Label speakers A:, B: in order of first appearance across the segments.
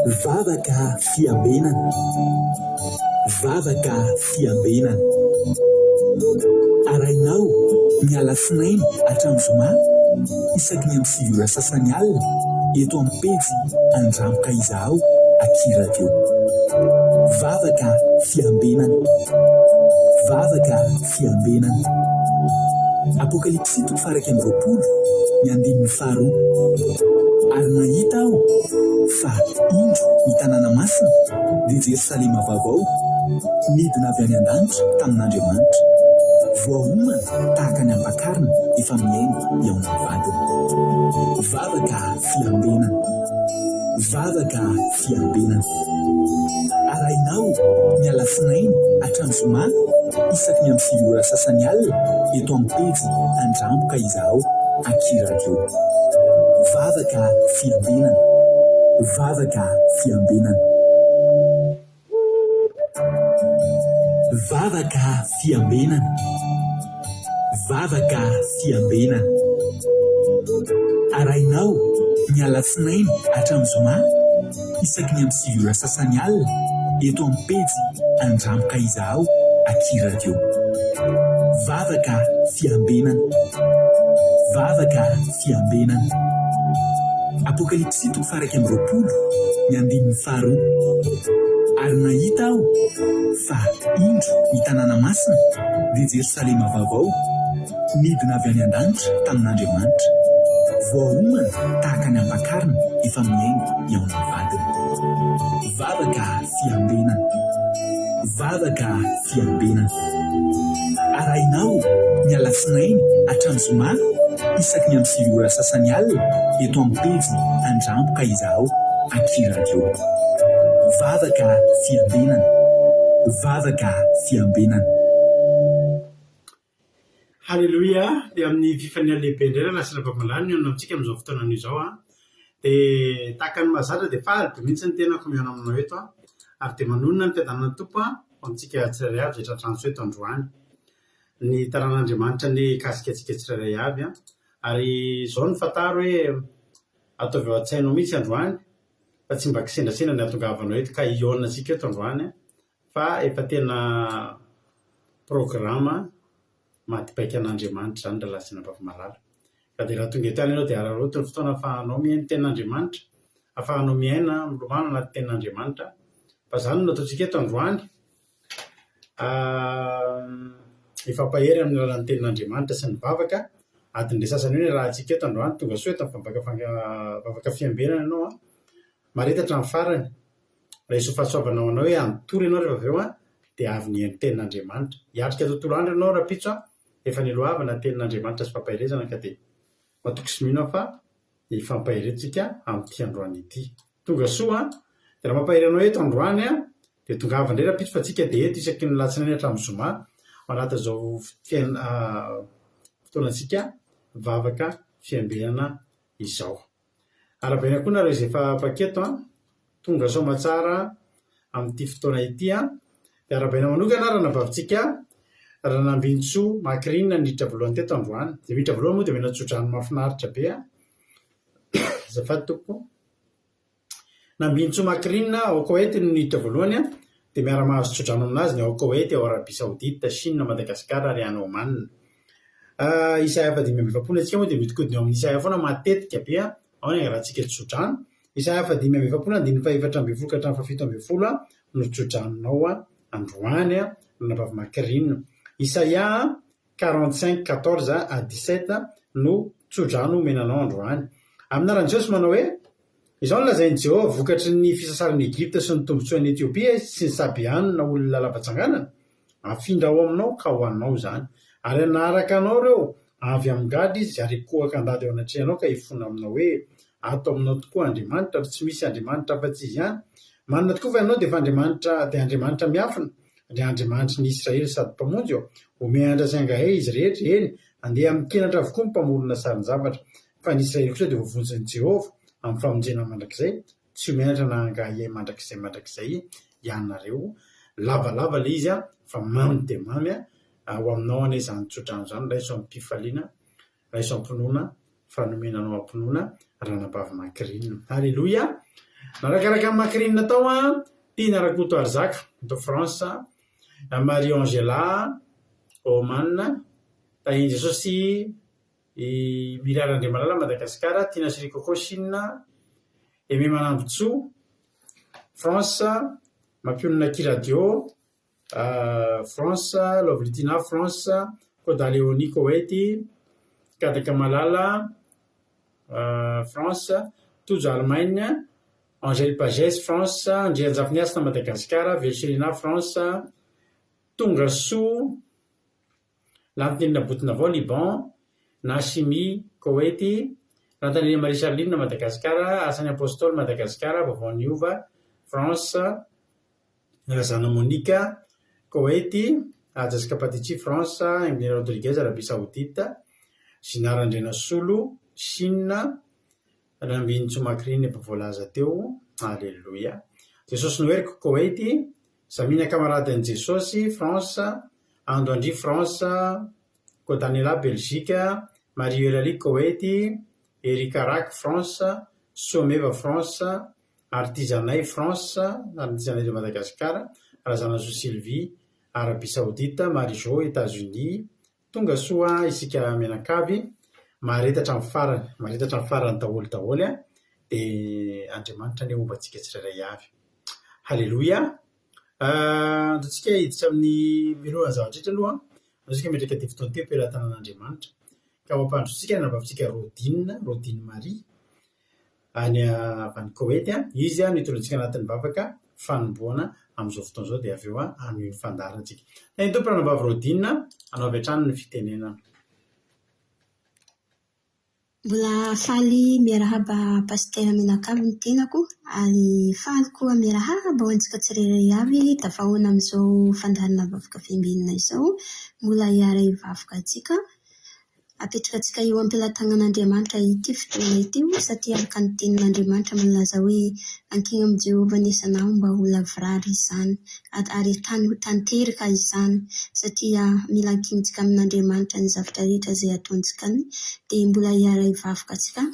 A: Vavaka fiambenana. Vavaka fiambenana. Arahinao ny alatsinainy hatramin'ny zoma isaky ny amin'ny 9 ora sasany alina eto amin'ny pejy Andramoka Izahao aty Radio. Vavaka fiambenana. Vavaka fiambenana. Apokalypsy toko faha 21, ny andininy faharoa. Ary nahita aho fa indro ny tanàna masina, dia Jerosalema vaovao, nidina avy any an-danitra tamin'Andriamanitra. Voaomana tahaka ny ampakarina efa mihaino eo amin'ny vadiny. Vavaka fiambenana. Vavaka fiambenana. Arahinao ny alatsinainy hatramin'ny zoma isaky ny amin'ny 9 ora sasany alina eto amin'ny pejy Andramboka Izahao Aky Radio. Vavaka fiambenana. Vavaka fiambenana. Vavaka fiambenana. Vavaka fiambenana. Arahinao ny alatsinainy hatramin'ny zoma isaky ny amin'ny 9 ora sasany alina eto amin'ny pejy Andramoka Izahao aty Radio. Vavaka fiambenana. Vavaka fiambenana. Apokalypsy toko faha 21, ny andininy faharoa. Ary nahita aho fa indro ny tanàna masina, dia Jerosalema vaovao, nidina avy any an-danitra tamin'Andriamanitra. Voaomana tahaka ny ampakarina efa mihaingo eo amin'ny vadiny. Vavaka fiambenana. Vavaka fiambenana. Arahinao ny alatsinainy hatramin'ny zoma isaky ny amin'ny 9 ora sasany alina eto amin'ny pejy Andramboka Izahao aty Radio. Vavaka fiambenana. Vavaka fiambenana.
B: Haleloia! Dia amin'ny fifaliana lehibe indray rahalahy sy rahavavy malala no mihaona amintsika amin'izao fotoana izao an! Dia tahaka ny mahazatra dia faly be mihitsy ny tenako mihaona aminao eto an! Ary dia manonona ny fiadanan'ny Tompo an, ho amintsika tsirairay avy izay tratran'ny soa eto androany. Ny tanàn'Andriamanitra anie hikasika antsika tsirairay avy an! Ary izao no fantaro hoe ataovy ao an-tsainao mihitsy androany fa tsy mba kisendrasendra ny hahatongavanao eto ka hihaona antsika eto androany an! Fa efa tena programa maty paika an'Andriamanitra izany rahalahy sy anabavy malala. Ka dia raha tonga eto ihany ianao dia araraoty ny fotoana ahafahanao mihaino ny tenin'Andriamanitra, ahafahanao miaina, milomano anaty tenin'Andriamanitra. Fa izany no nataontsika eto androany. Hifampahery amin'ny alalan'ny tenin'Andriamanitra sy ny vavaka. Adiny iray sasany eo ny iarahantsika eto androany. Tonga soa eto amin'ny vavaka fiambenana ianao an. Mahareta hatramin'ny farany. Raiso fahasoavana ho anao hoe hanotory ianao rehefa avy eo an, dia avy nihaino tenin'Andriamanitra. Hiatrika tontolo andro ianao rahampitso an, efa niloavana tenin'Andriamanitra sy fampaherezana ka dia matoky sy mino aho fa hifampaherentsika amin'ity androany ity. Tonga soa an! Dia raha mampahery anao eto androany an, dia tongava indray rahampitso fa tsika dia eto isaky ny latsinainy hatramin'ny zoma ao anatin'izao fotoanantsika vavaka fiambenana izao. Arahabaina koa nareo izay efa mpaketo an! Tonga soamatsara amin'ity fotoana ity an! Dia arahabaina manokana ranabavintsika Ranambinintsoa Macrine niditra voalohany teto androany. Izay miditra voalohany moa dia omena tsodrano mahafinaritra be an! Azafady tompoko. Nambinintsoa Macrine ao Koety no niditra voalohany an! Dia miara-mahazo tsodrano aminazy ny ao Koety, ao Arabie Saoudite, Chine, Madagascar ary any Oman. Isaia faha-45 antsika moa dia mihodinkodina eo amin'ny Isaia foana matetika be an, ao ny angalantsika tsodrano. Isaia faha-45 andininy faha-14 ka hatramin'ny faha-17 no tsodranonao androany ranabavy Macrine. Isaia 45, 14 à 17 no tsodrano omena anao androany. Amin'ny anaran'i Jesosy manao hoe, Izao no lazain'i Jehovah, Vokatry ny fisasaran'i Egypta sy ny tombontsoan'i Etiopia sy ny Sabeanina olona lava tsanganana, hafindra ao aminao ka ho anao izany. Ary hanaraka anao ireo, avy amin'ny gadra izy, ary hikohaka handady eo anatrehanao ka hifona aminao hoe, Ato aminao tokoa Andriamanitra, ary tsy misy Andriamanitra afa-tsy Izy ihany. Marina tokoa fa ianao dia efa Andriamanitra, dia Andriamanitra miafina, ry Andriamanitry ny Israely sady Mpamonjy ô. Homeandrasa sy hangahehy izy rehetra, eny, handeha amin-kenatra avokoa ny mpamorona sarin-javatra. Fa ny Israely kosa dia voavonjin'i Jehovah amin'ny famonjena mandrakizay, tsy ho menatra na hangahiahy mandrakizay mandrakizay ianareo. Lavalava ilay izy fa mamy dia mamy. Ho aminao anie izany tsodrano izany, raiso amim-pifaliana, raiso am-pinoana fa nomena anao am-pinoana Ranabavy Macrine. Haleloia! Narakaraka an'i Macrine tao an, Tiana Rakotoarizaka, eto France, Marie Angela, Oman, Tahian'i Jesosy i Mirary Andriamalala, Madagasikara, Tiana Chérie Coco, Chine, Aimé Manambotsoa, France, Mampionona Ki Radio, France, Lovely Tina, France, Koda Léonie, Koweït, Kadaka Malala, France, Tojo, Allemagne, Angèle Pagès, France, Andrianjafiniasina, Madagasikara, Velselina, France, Tongasoa, Lantinirina Botonavao, Liban, Nashimi, Koweït, Rantanirina Marie Charline, Madagasikara, Asan'ny Apôstôly, Madagasikara, Vaovao Niova, France, Razana Monica, Koweït, Haja Scapatici, France, Emily Rodriguez, Arabie Saoudite, Gina Randrianasolo, Chine, Rambinintsoa Macrine efa voalaza teo, Aleloia. Jesosy no heriko, Koweït, Zamina Camarade an'i Jesosy, France, Ando Andria, France, Kodanela, Belgique, Marie Eulalie, Koweït, Eric Arac, France, Soameva, France, Artisanay, France, Artisanay de Madagascar, Razanazoa Sylvie, Arabie Saoudite, Marie Jo, Etats-Unis, Tonga soa isika mianakavy, mahareta hatramin'ny farany, mahareta hatramin'ny farany daholo daholo an, dia Andriamanitra anie homba antsika tsirairay avy. Haleloia! Andao tsika hiditra amin'ny mialohan'ny zavatra rehetra aloha an, andao tsika hametraka ity fotoana ity am-pelatanan'Andriamanitra. Ka ho ampandrosotsika ny anabavintsika Rodine, Rodine Marie. any avy any Koety, izy no hitondra antsika anatin'ny vavaka fanombohana amin'izao fotoana izao dia avy eo hanohy ny fandaharana isika. Tahin'ny Tompo Ranabavy Rodine, anao avy hatrany ny fitenenana.
C: Mbola faly miarahaba Pasitera Menakavy ny tenako ary faly koa miarahaba ho antsika tsirairay avy tafahoana amin'izao fandaharana vavaka fiambenana izao. Mbola hiara-hivavaka antsika. Apetrakantsika eo am-pelatanan'Andriamanitra ity fotoana ity satria araka ny Tenin'Andriamanitra milaza hoe, Ankino amin'i Jehovah ny asanao mba ho lavorary izany, ary tany ho tanteraka izany, satria mila ankinintsika amin'Andriamanitra ny zavatra rehetra izay ataontsika, dia mbola hiara-hivavaka antsika.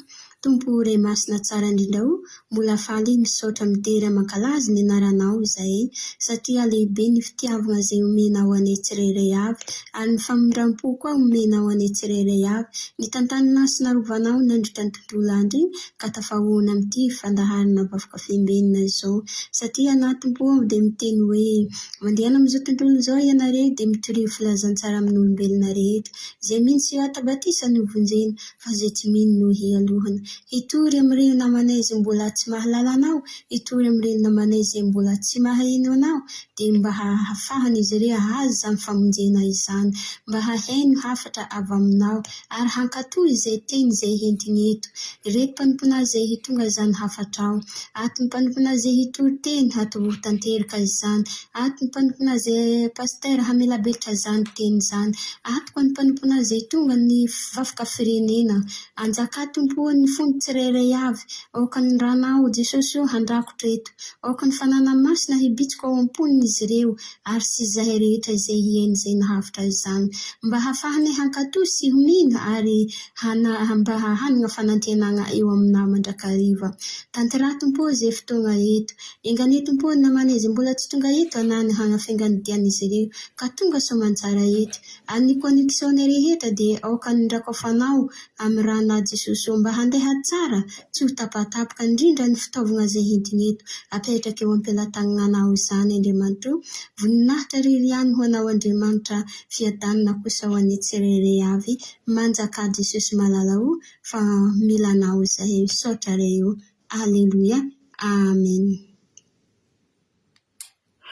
C: Tompo o Ray Masina tsara indrindra o, mbola faly misaotra midera mankalaza ny anaranao izahay satria lehibe ny fitiavagna izay omenao anay tsirairay avy ary ny famindrampo koa omenao anay tsirairay avy nitantanana sy narovanao nandritra ny tontolo andro iny ka tafahoana amin'ity fandaharana vavaka fiambenana izao satria ianao Tompo o dia miteny hoe mandehana amin'izao tontolo izao ianareo dia mitoria filazantsara amin'olombelona rehetra izay mino sy atao batisa no vonjena fa izay tsy mino no hialohana. Hitory amin'ireo namanay izay mbola tsy mahalala Anao, hitory amin'ireo namanay izay mbola tsy maheno Anao, dia mba hahafahan'izy ireo hahazo izany famonjena izany, mba haheno hafatra avy Aminao, ary hankatò izay teny izay entiny eto. Ireto mpanomponao izay hitonga izany hafatrao. Ato ny mpanomponao izay hitory teny, hatovo ho tanteraka izany. Ato ny mpanomponao izay Pasteur hamelabelatra izany teny izany. Ato koa ny mpanomponao izay tonga ny vavaka firenena. Anjakà Tompo o ny fony tsirairay avy. Aoka ny ranao Jesosy o handrakotra eto. Aoka ny fanana masina hibitsika ao am-pon'izy ireo ary sy izahay rehetra izay hihaino izay nahavotra izany. Mba hahafahanay hankatò sy ho mino ary hana mba hanana fanantenagna eo aminao mandrakariva. Tanteraha Tompo o izay fotoagna eto. Enga anie Tompo o ny namanay izay mbola tsy tonga eto hanana hanafaingana ny dian'izy ireo ka tonga soamantsara eto. Ary ny connexion-nay rehetra dia aoka ny rakaofanao amin'ny rà-nà Jesosy ô mba handeha tsara tsy ho tapatapaka indrindra ny fitaovagna izay entiny eto apetraka eo am-pelatagnanao izany Andriamanitra ô voninahitra irery ihany ho anao Andriamanitra fiadanana kosa ho an'ny tsirairay avy manjakà Jesosy malala ô fa mila anao izahay misaotra Ray ô Aleloia Amen.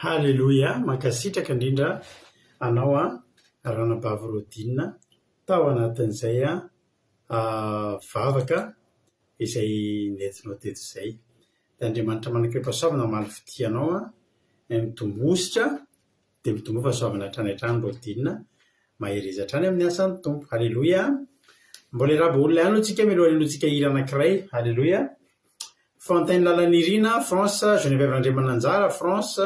B: Haleloia, mankasitraka indrindra anao Ranabavy Rodine tao anatin'izay vavaka izay nentinao teto izay. Dia Andriamanitra manan-kerim-pahasoavana hamaly fitia anao, mitomboa dia mitomboa fahasoavana hatrany hatrany Rodine, mahereza hatrany amin'ny asan'ny Tompo. Haleloia. Mbola hiarahaba olona ihany aloha tsika mialohan'ny henointsika hira anankiray. Haleloia. Fontaine Lalanirina, France, Geneviève Randriamananjara, France,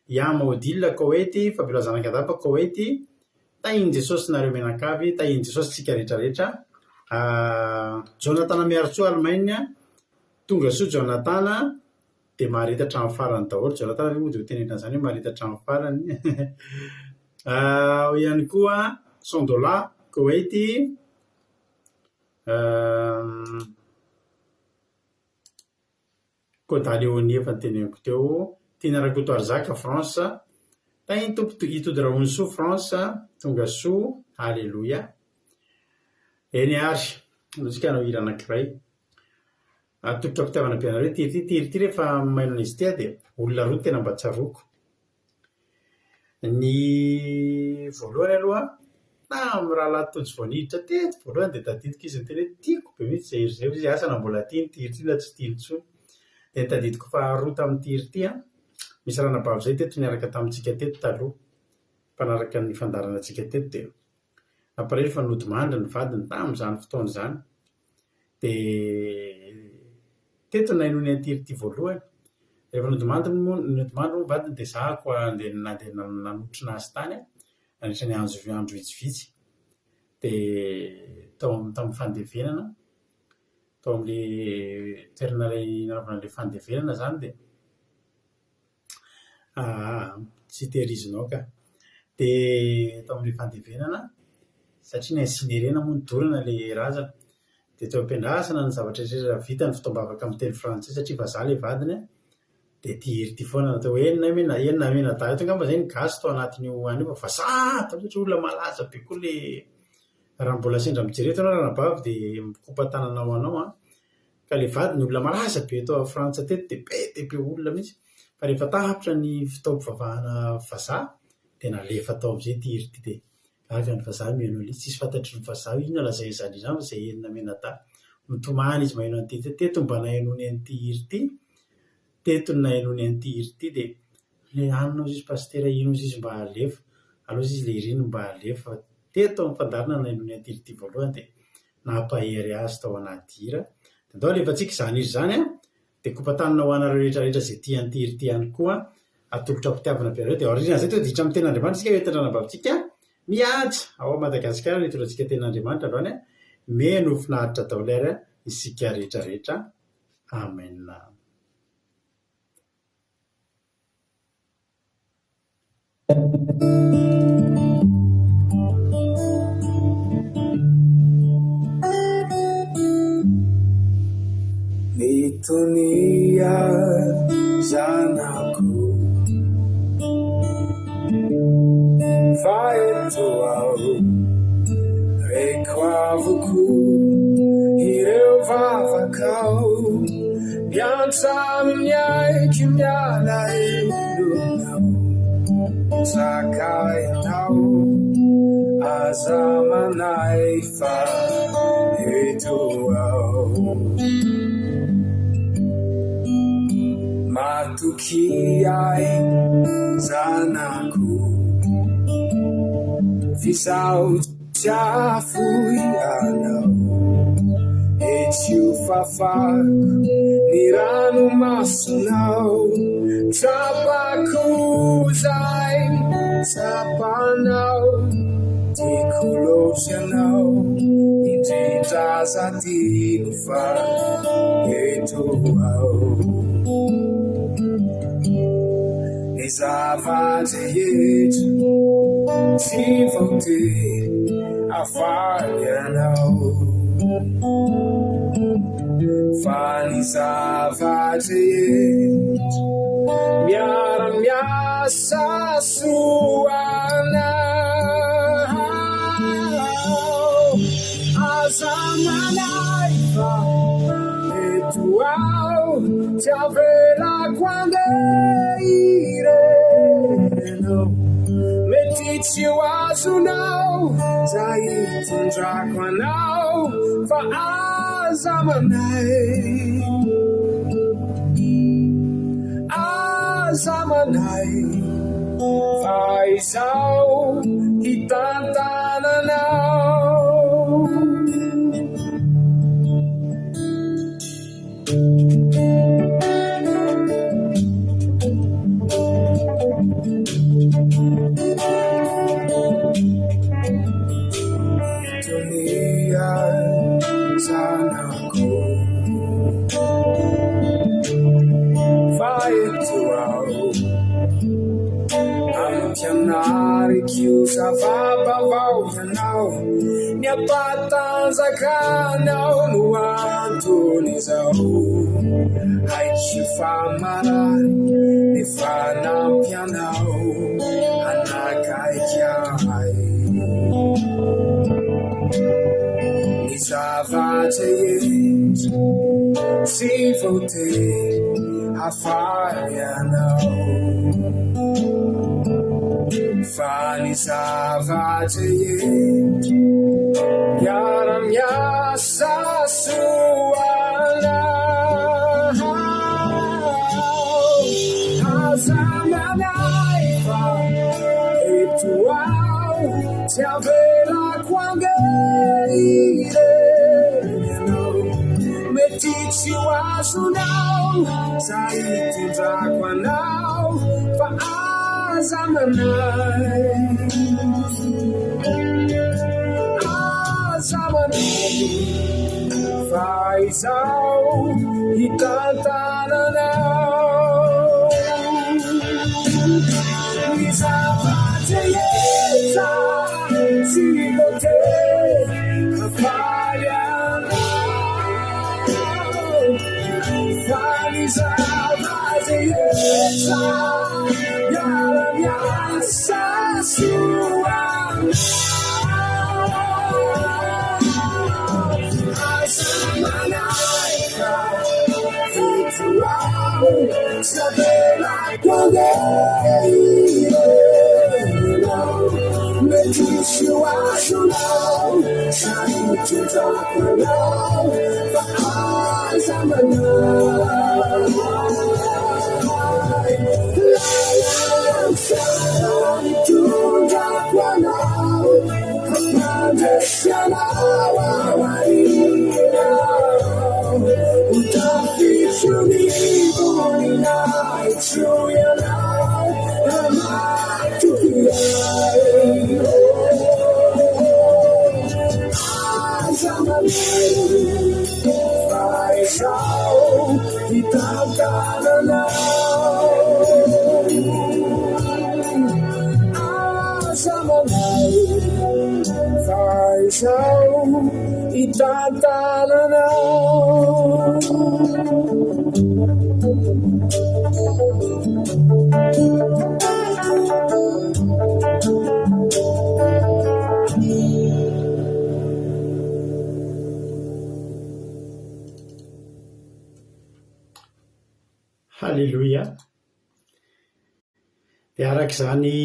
B: Yama Odile, Koety, Fabiola Zanakadapa, Koety, Tahin'i Jesosy nareo mianakavy, tahin'i Jesosy tsika rehetra rehetra. Jonathan Miarintsoa, Allemagne, Tonga soa Jonathan. Dia mahareta hatramin'ny farany daholo. Jonathan ve moa dia ho tenenina an'izany hoe mahareta hatramin'ny farany? Ao ihany koa Sondola, Koweït. Koda Léonie efa noteneniko teo. Tiana Rakotoarizaka, France. Tahin'ny Tompo Itody Rahonisoa, France. Tonga soa. Aleloia. Eny ary, andao tsika hanao hira anankiray. Atolotra am-pitiavana be anareo ity hira ity. Ity hira ity rehefa mahaino an'izy ity aho dia olona roa no tena mba tsaroako. Ny voalohany aloha, tamin'ny rahalahy Tojo vao niditra teto voalohany dia tadidiko izy niteny hoe tiako be mihitsy izay hira izay hoy izy, asa na mbola tiany ity hira ity na tsy tiany intsony. Dia ny tadidiko faharoa tamin'ity hira ity an, misy ranabavy izay teto niaraka tamintsika teto taloha, mpanaraka ny fandaharanantsika teto dia nampalahelo fa nodimandry ny vadiny tamin'izany fotoana izany. Dia teto no nahenoany an'ity hira ity voalohany. Rehefa nodimandry moa nodimandry moa ny vadiny dia izaho koa nandeha nandeha nanotrona azy tany aho, nandritra ny andro andro vitsivitsy. Dia tao amin'ny tamin'ny fandevenana, tao amin'ilay toerana ilay nanaovana an'ilay fandevenana izany dia Aa tsy tehirizinao ka. Dia tao amin'ilay fandevenana, satria ni-incinérer-na moa, nodorana ilay razana. Dia teo am-piandrasana ny zavatra rehetra vita ny fotoam-bavaka amin'ny teny frantsay satria vazaha ilay vadiny an, dia ity hira ity foana no atao hoe enina mena, enina mena dahy. Eto angamba izay ny gasy tao anatin'io any io fa vazaha daholo satria olona malaza be koa ilay Raha mbola sendra mijery eto ianao ranabavy dia mikopa-tanana ho anao an. Ka le vadiny olona malaza be tao Frantsa teto dia be dia be olona mihitsy. Fa rehefa tapitra ny fotoam-pivavahana vazaha dia nalefa tao amin'izay ity hira ity dia gaga ny vazaha mihaino an'ilay izy. Tsisy fantatry ny vazaha hoe inona lazain'izany izany fa izay enina mianadahy. Mitomany izy maheno an'ity hira ity. Teto mba nahenoany an'ity hira ity, teto no nahenoany an'ity hira ity dia le anona hozy izy pasitera iny hozy izy mba alefa, aleo hozy izy le hira iny mba alefa. Teto amin'ny fandaharana no nahenoany an'ity hira ity voalohany dia nampahery azy tao anaty hira. Dia ndao alefantsika izany hira izany an! Dia kopa-tanana ho anareo rehetra rehetra izay tia an'ity hira ity ihany koa. Atolotra am-pitiavana be anareo. Dia aorian'izay tonga dia hiditra amin'ny tenin'Andriamanitra isika hoentina anabavintsika mihaja ao Madagasikara no hitondrantsika tenin'Andriamanitra androany an! Meno ho finaritra daholo ary isika rehetra rehetra. Amen.
D: Mitonia zanako fa eto aho reko avokoa ireo vavakao Miantsa amin'ny aiko ny alahelonao Mizaka ianao Aza manahy fa eto aho Matokia ahy zanako F'izaho Tsy hahafoy anao Etsy ho fafako ny ranomasonao Tsapako izay tsapanao Tiako loatra ianao Indrindra aza adino fa eto aho Ny zava-drehetra tsy voatery hahafaly anao Fa ny zava-drehetra miara-miasa soa anao Aza manahy fa eto aho tsy avelako handeha irery ianao. Mety tsy ho azonao izay hitondrako anao fa aza manahy, aza manahy fa izaho hitantana anao. Mitonia zanako fa. eto aho. Ampianariko io zava-baovao ianao, ny hampatanjaka anao no anton'izao. Haiko fa marary nefa nampianao hanakaiky ahy. Ny zava-drehetra tsy voatery hahafaly anao, fa ny zava-drehetra miara-miasa soa anao. Aza manahy fa eto aho tsy avelako handeha irery ianao. Mety tsy ho azonao izay hitondrako anao fa aza manahy. Aza manahy fa izaho hitantana anao. Ny zava-drehetra tsy voatery hafaly anao. Fa ny zava-drehetra miara-miasa soa anao. Aza manahy fa eto aho tsy avelako handeha irery ianao. Mety tsy ho azonao izay hitondrako anao fa aza manahy. Lalan-tsara hitondrako anao, hampandresy anao ao aoriana. Ho tafitro ny voninahitro ianao raha matoky ahy. Aza manahy fa izaho hitantana anao. Aza manahy fa izaho hitantana anao.
B: Haleloia! Dia araka izany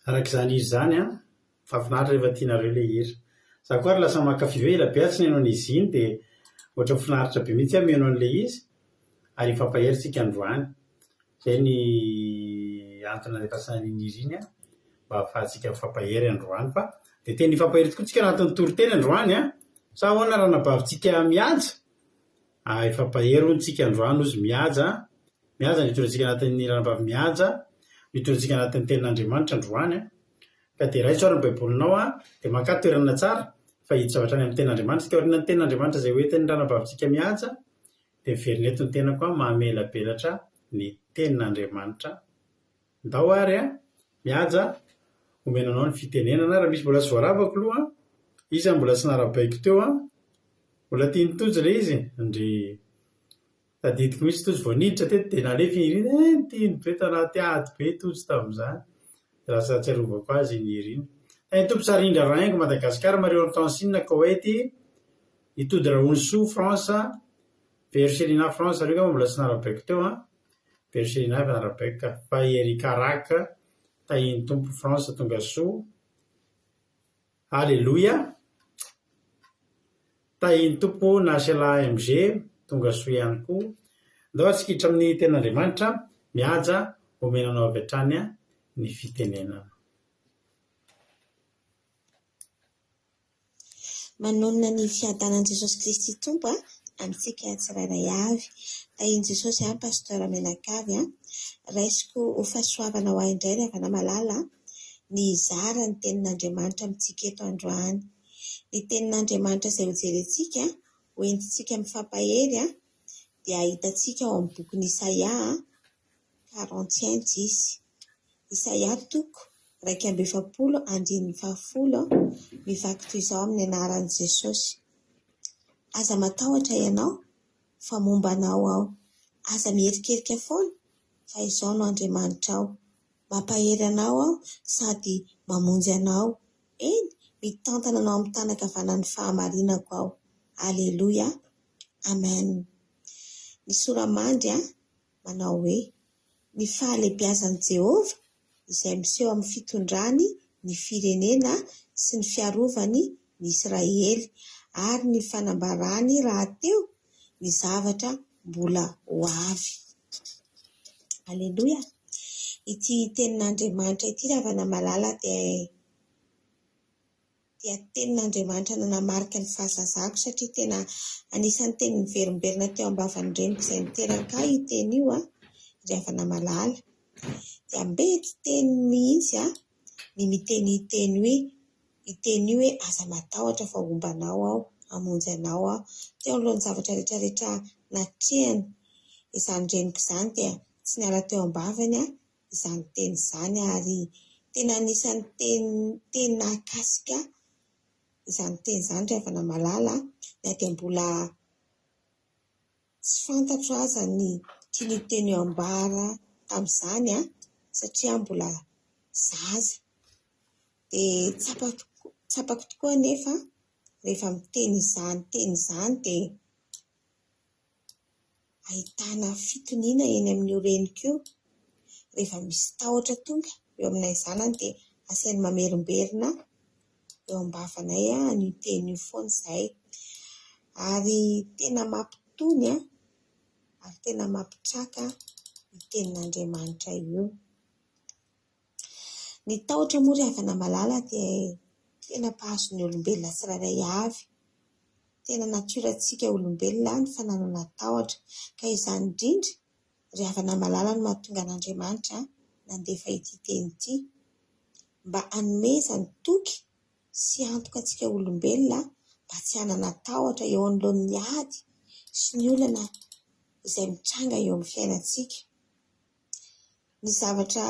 B: araka izany hira izany an, mahafinaritra rehefa tianareo ilay hira. Za koa ary lasa mankafy be, ela be aho tsy nihaino an'izy iny dia ohatran'ny finaritra be mihitsy aho mihaino an'ilay izy ary hifampahery isika androany. Izay ny antony nandefasana an'iny hira iny an, mba ahafahantsika mifampahery androany fa dia tena hifampahery tokoa tsika anatin'ny toriteny androany an! Sa ahoana ranabavintsika Mihaja? Ah hifampahery hono tsika androany hozy Mihaja an! Mihaja no hitondra antsika anatin'ny ranabavy Mihaja no hitondra antsika anatin'ny tenin'Andriamanitra androany an! Ka dia raiso ary ny baibolinao an, dia makà toerana tsara fa hiditra avy hatrany amin'ny tenin'Andriamanitra isika aorianan'ny tenin'Andriamanitra izay hoentin'ny ranabavintsika Mihaja dia miverina eto ny tenako an, mamelabelatra ny tenin'Andriamanitra. Ndao ary an, Mihaja, omena anao ny fitenenana, raha misy mbola tsy voaravako aloha an, iza no mbola tsy narabaiko teo an, mbola tian'i Tojo ilay izy, ndry tadidiko mihitsy Tojo vao niditra teto dia nalefa i Nirina, eh niteny be tanaty ady be Tojo tamin'izany, dia lasa nahatsiarovako azy i Nirina. Tahin'ny Tompo Sarindra Rahaingo, Madagascar, Marie Hortensine, Koety, i Tody Rahonisoa, France, Vero Selina, France, ireo angamba mbola tsy narabaiko teo an. Vero Selina efa narabaiko ka. Fa i Erika Rack, Tahin'ny Tompo, France, tonga soa. Aleloia. Tahin'ny Tompo Nasela MG, tonga soa ihany koa. Ndao antsika hiditra amin'ny tenin'Andriamanitra, mihaja, omena anao avy hatrany ny fitenenana.
C: Manonona ny fiadanan'i Jesosy Kristy Tompo amintsika tsirairay avy. Tahin'i Jesosy an Pasteur mianakavy an. Raisiko ho fahasoavana ho ahy indray ry havana malala ny hizara ny tenin'Andriamanitra amintsika eto androany. Ny tenin'Andriamanitra izay hojerentsika, hoentintsika mifampahery an. dia hitantsika ao amin'ny bokin'i Isaia 41 dix. Isaia toko 41 andininy fahafolo, mivaky toy izao amin'ny anaran'i Jesosy. Aza matahotra ianao fa momba anao aho. Aza miherikerika foana fa izaho no Andriamanitrao. Mampahery anao aho sady mamonjy anao. Eny, mitantana anao amin'ny tanan-kavanan'ny fahamarinako aho. Aleloia. Amen. Ny sora-mandry manao hoe, Ny fahalehibiazan'i Jehovah izay miseho amin'ny fitondrany ny firenena sy ny fiarovany ny Israely ary ny fanambarany rahateo ny zavatra mbola ho avy. Aleloia! Ity tenin'Andriamanitra ity ry havana malala dia dia tenin'Andriamanitra nanamarika ny fahazazako satria tena anisan'ny teny niverimberina teo am-bavan'ny reniko izay niteraka ahy io teny io an, ry havana malala. Dia mety teny mihitsy an, ny miteny io teny hoe, io teny io hoe aza matahotra fa homba anao aho, hamonjy anao aho. Teo anoloan'ny zavatra rehetra rehetra natrehany izany reniko izany dia tsy niala teo am-bavany an, izany teny izany ary tena anisan'ny teny teny nahakasika izany teny izany ry havana malala na dia mbola tsy fantatro aza ny tian'io teny io ambara tamin'izany an, satria aho mbola zaza. Dia tsapako tsapako tokoa anefa rehefa miteny izany teny izany dia ahitana fitoniana eny amin'io reniko io. Rehefa misy tahotra tonga eo aminay zanany dia asainy mamerimberina eo am-bavanay an'io teny io foana izahay. Ary tena mampitony ary tena mampitraka io tenin'Andriamanitra io. Ny tahotra moa ry havana malala dia tena mpahazo ny olombelona tsirairay avy. Tena natiorantsika olombelona ny fananana tahotra. Ka izany indrindra ry havana malala no mahatonga an'Andriamanitra nandefa ity teny ity. Mba hanomezany toky sy antoka antsika olombelona mba tsy hanana tahotra eo anoloan'ny ady sy ny olana izay mitranga eo amin'ny fiainantsika. Ny zavatra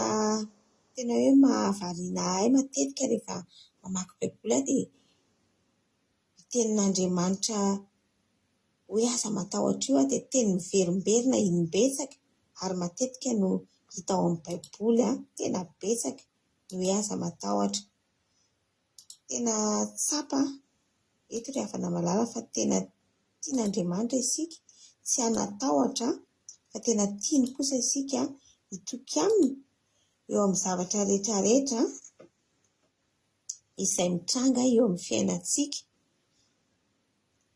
C: tena hoe mahavariana ahy matetika rehefa mamaky Baiboly aho dia io tenin'Andriamanitra hoe aza matahotra io dia teny miverimberina im-betsaka ary matetika no hita ao amin'ny Baiboly, tena betsaka ny hoe aza matahotra. Tena tsapa eto ry havana malala fa tena tian'Andriamanitra isika, tsy hanatahotra fa tena tiany kosa isika hitoky aminy eo amin'ny zavatra rehetra rehetra izay mitranga eo amin'ny fiainantsika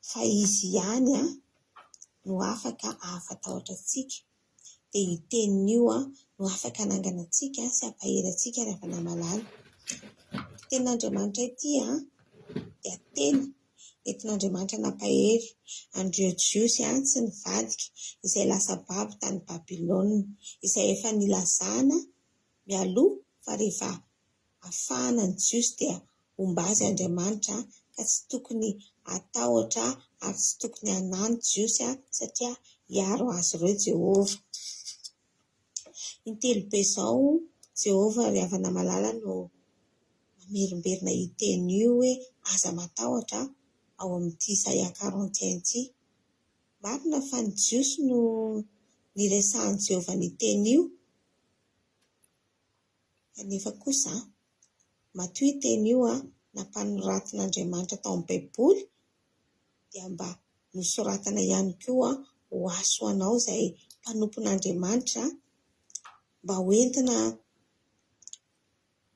C: fa izy ihany no afaka hahafatahotra antsika. Dia io teniny io no afaka hanangana antsika sy hampahery antsika ry havana malala. Ity tenin'Andriamanitra ity dia teny nentin'Andriamanitra nampahery an'ireo Jiosy tsy nivadika izay lasa babo tany Babylona, izay efa nilazana mialoha fa rehefa afahana ny Jiosy dia homba azy Andriamanitra ka tsy tokony hatahotra ary tsy tokony hanahy ny Jiosy satria hiaro azy ireo Jehovah. Intelo be izao Jehovah ry havana malala no mamerimberina io teny io hoe aza matahotra ao amin'ity Isaia 41 ity. Marina fa ny Jiosy no niresahan'i Jehovah an'io teny io, kanefa kosa matoa io teny io nampanoratin'Andriamanitra tao amin'ny Baiboly dia mba nosoratana ihany koa ho ahy sy ho anao izay mpanompon'Andriamanitra mba ho entina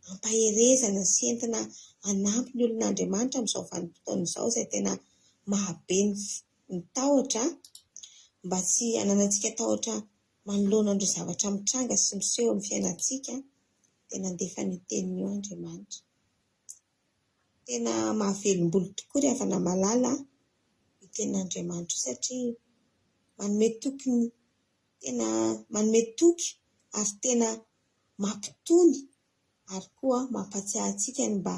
C: hampaherezana sy entina hanampy ny olon'Andriamanitra amin'izao vanim-potoana izao izay tena mahabe ny tahotra mba tsy hananantsika tahotra manoloana an'ireo zavatra mitranga sy miseho amin'ny fiainantsika dia nandefa an'io teniny io Andriamanitra. Tena mahavelom-bolo tokoa ry havana malala io tenin'Andriamanitra io satria manome toky ny tena manome toky ary tena mampitony ary koa mampatsiahy antsika ny mba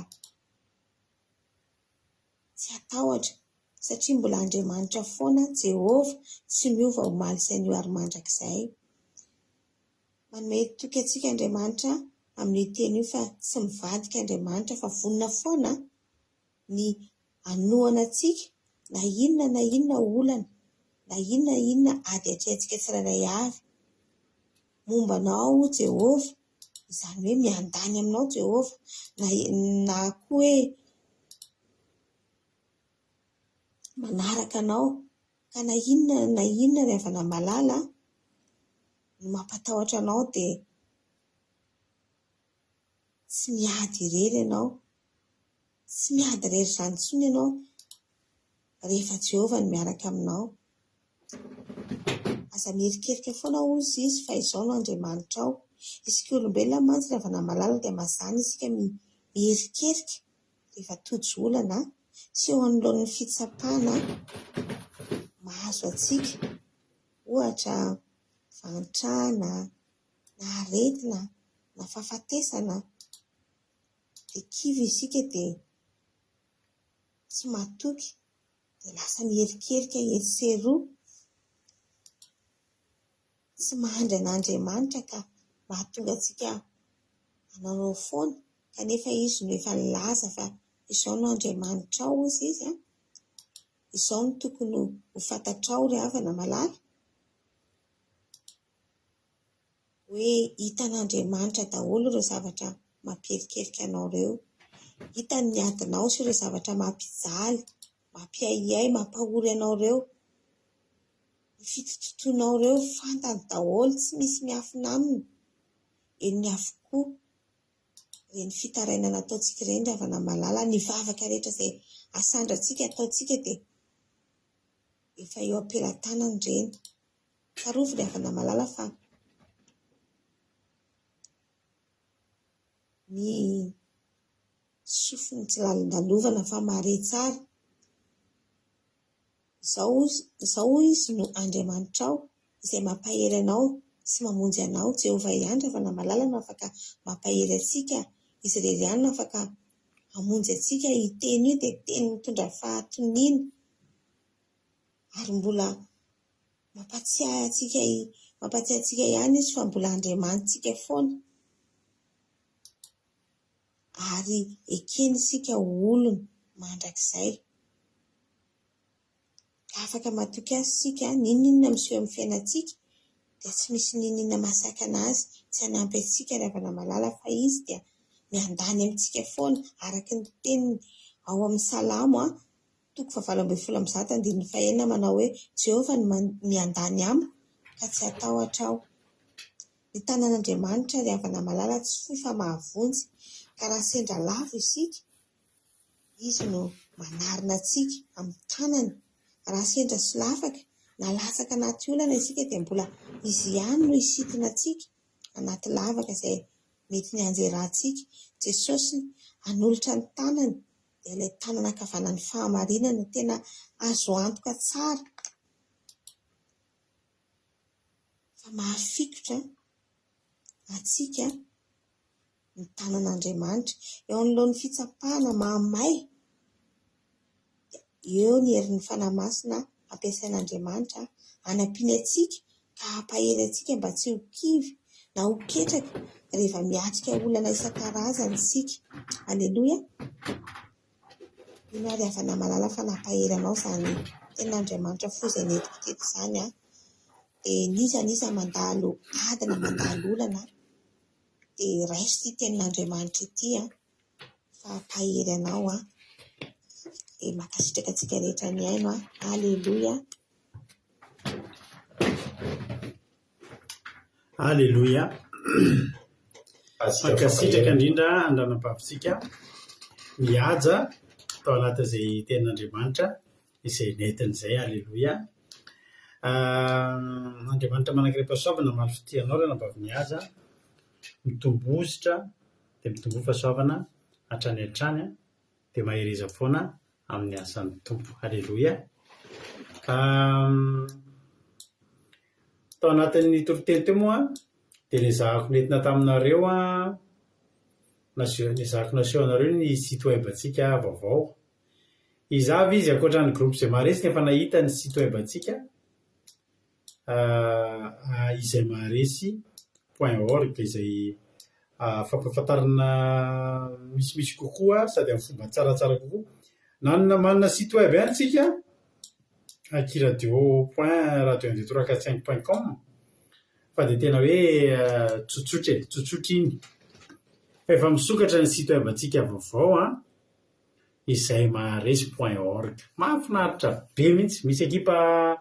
C: tsy hatahotra. Satria mbola Andriamanitra foana Jehovah, tsy miova omaly sy anio ary mandrakizay. Manome toky antsika Andriamanitra amin'io teny io fa tsy mivadika Andriamanitra fa vonona foana ny hanohana antsika na inona na inona olana, na inona na inona ady atrehantsika tsirairay avy. Momba anao Jehovah, izany hoe miandany aminao Jehovah, na na koa hoe manaraka anao. Ka na inona na inona ry havana malala no mampatahotra anao dia tsy miady irery ianao. Tsy miady irery izany intsony ianao rehefa Jehovah no miaraka aminao. Aza mierikerika foana hozy izy fa izao no Andriamanitrao. Isika olombelona mantsy ry havana malala dia mazàna isika mierikerika rehefa tojo olana sy eo anoloan'ny fitsapana mahazo antsika, ohatra fahantrana na aretina na fahafatesana dia kivy isika dia tsy matoky dia lasa miherikerika etsy sy eroa, tsy mahandry an'Andriamanitra ka mahatonga antsika hanaonao foana kanefa Izy no efa nilaza fa izao no Andriamanitrao hozy Izy an, izao no tokony ho fantatrao ry havana malala, hoe hitan'Andriamanitra daholo ireo zavatra mampierikerika anao ireo. Hitany ny adinao sy ireo zavatra mampijaly, mampiahiahy, mampahory anao ireo. Ny fitototoanao ireo fantany daholo, tsy misy miafina aminy. Henony avokoa ireny fitarainana ataontsika ireny ry havana malala. Ny vavaka rehetra izay asandratsika ataontsika dia efa eo am-pelatanany ireny. Tsarovy ry havana malala fa ny sofiny tsy lalindalovana fa mahare tsara. Izao, izao hoy izy no Andriamanitrao, izay mampahery anao sy mamonjy anao. Jehovah ihany ry havana malala no afaka mampahery antsika, Izy irery ihany no afaka hamonjy antsika. Io teny io dia teny mitondra fahatoniana ary mbola Mampatsiahy antsika mampatsiahy antsika ihany izy fa mbola Andriamanitsika foana. Ary ekeny isika ho olony mandrakizay. Ka afaka matoky azy isika, n'inon'inona miseho amin'ny fiainantsika dia tsy misy n'inon'inona mahasakana azy tsy hanampy antsika ry havana malala fa izy dia miandany amintsika foana araka ny teniny ao amin'ny Salamo Toko fahavalo 118 andininy fahenina manao hoe, Jehovah no miandany amiko, ka tsy hatahotra aho. Ny tanan'Andriamanitra, ry havana malala, tsy fohy fa mahavonjy, ka raha sendra lavo isika, Izy no manarina antsika amin'ny tanany. Raha sendra solafaka na latsaka anaty olana isika dia mbola Izy ihany no hisintona antsika anaty lavaka izay mety nianjerantsika. Jesosy hanolotra ny tanany dia ilay tanana ankavanan'ny fahamarinana tena azo antoka tsara fa mahafikitra antsika ny tanan'Andriamanitra. Eo anoloan'ny fitsapana mahamay dia eo ny herin'ny Fanahy Masina ampiasain'Andriamanitra hanampiany antsika ka hampahery antsika mba tsy ho kivy na ho ketraka rehefa miatrika olana isan-karazany isika. Aleloia! Mino aho ry havana malala fa nampahery anao izany tenin'Andriamanitra fo izay nentiko teto izany an. Dia n'iza n'iza mandalo ady na mandalo olana dia raiso ity tenin'Andriamanitra ity an, fa hampahery anao an. Dia mankasitraka antsika rehetra nihaino an. Aleloia!
B: Aleloia! Mankasitraka indrindra ny ranabavintsika mihaja tao anatin'izay tenin'Andriamanitra izay nentiny izay. Aleloia! Andriamanitra manan-karem-pahasoavana hamaly fitia anao ranabavy mihaja, mitomboa dia mitomboa fahasoavana hatrany hatrany dia mahereza foana amin'ny asan'ny Tompo. Aleloia! Tao anatin'ny toriteny teo moa dia nezahako nentina taminareo, naseho nezahako naseho anareo ny site web antsika vaovao. Iza avy izy ankoatra ny groupe izay maharesy no efa nahita ny site web antsika izay maharesy point org izay fampahafantarana misimisy kokoa sady amin'ny fomba tsaratsara kokoa. Nanana manana site web ihany tsika akiradio point radio un deux trois quatre cinq point com fa dia tena hoe tsotsotra e, tsotsotra iny. Fa efa misokatra ny site web antsika vaovao an! izay maharesy point org. Mahafinaritra be mihitsy. Misy ekipa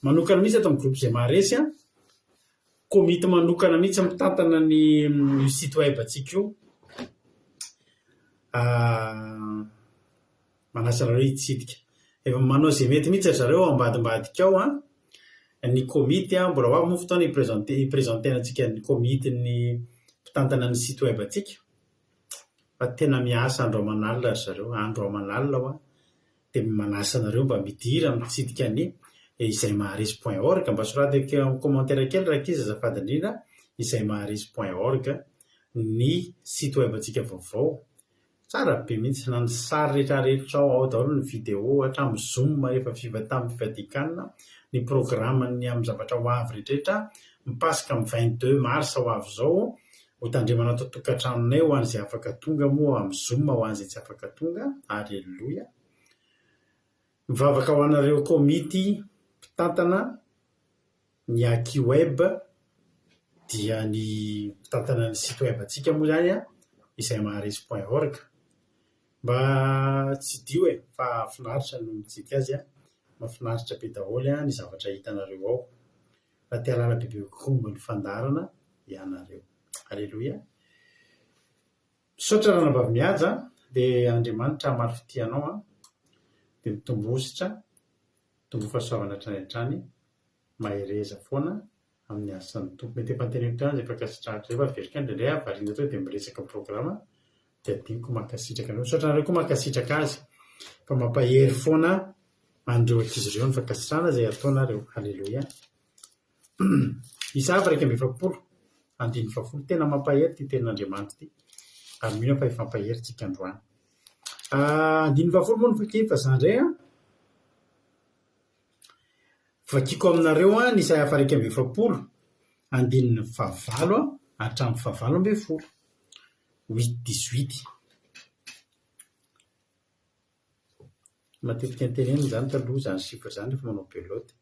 B: manokana mihitsy ato amin'ny groupe izay maharesy an. Komity manokana mihitsy mitantana ny io site web antsika io. Manasa anareo hitsidika. Efa manao izay mety mihitsy ry zareo ao ambadimbadika ao an. Ny komity an, mbola ho avy moa fotoana hi-presenter hi-presenter-na antsika ny komitin'ny mpitantana ny site web antsika. Fa tena miasa andro aman'alina ry zareo, andro aman'alina hoa, dia manasa anareo mba midira mitsidika ny izay maharesy point org, mba soraty amin'ny commentaire kely rankizy azafady indrindra, izay maharesy point org ny site web antsika vaovao, tsara be mihitsy na ny sary rehetra rehetra ao, ao daholo ny vidéo hatramin'ny zoom efa viva tamin'ny fivadian-kanina, ny programme-n'ny amin'ny zavatra ho avy rehetra rehetra, ny paska amin'ny 22 mars ho avy izao, Ho tandremana ato an-tokantranonay ho an'izay afaka tonga moa amin'ny zoom ho an'izay tsy afaka tonga. Aleloia. Mivavaka ho anareo komity mpitantana ny Akiweb dia ny mpitantana ny site web antsika moa izany an, izay maharesy point org. Mba tsidiho e, fa finaritra no mitsidika azy an, mahafinaritra be daholo ny zavatra hitanareo ao. Fa te hahalala bebe kokoa momba ny fandaharana ianareo. Aleloia. Misaotra ranabavy Mihaja a, dia Andriamanitra hamaly fitia anao a, dia mitomboa mitomboa fahasoavana hatrany hatrany, mahereza foana amin'ny asan'ny Tompo. Mety efa noteneniko teo ihany izay fankasitrahako izay fa averiko ihany indraindray aho variana teo dia miresaka programa dia adinoko mankasitraka anareo. Misaotra anareo koa mankasitraka azy fa mampahery foana an'ireo ankizy ireo ny fankasitrahana izay ataonareo. Haleloia. Isaia 41, andininy fahafolo. Tena mampahery ity tenin'Andriamanitra ity ary mino aho fa hifampahery tsika androany. Ah, andininy fahafolo moa no vakiko fa za indray an. Vakiko aminareo an ny Isaia 41, andininy fahavalo hatramin'ny fahavalo ambin'ny folo. Huit dix-huit. Matetika notenenina izany taloha izany chiffre izany rehefa manao belote.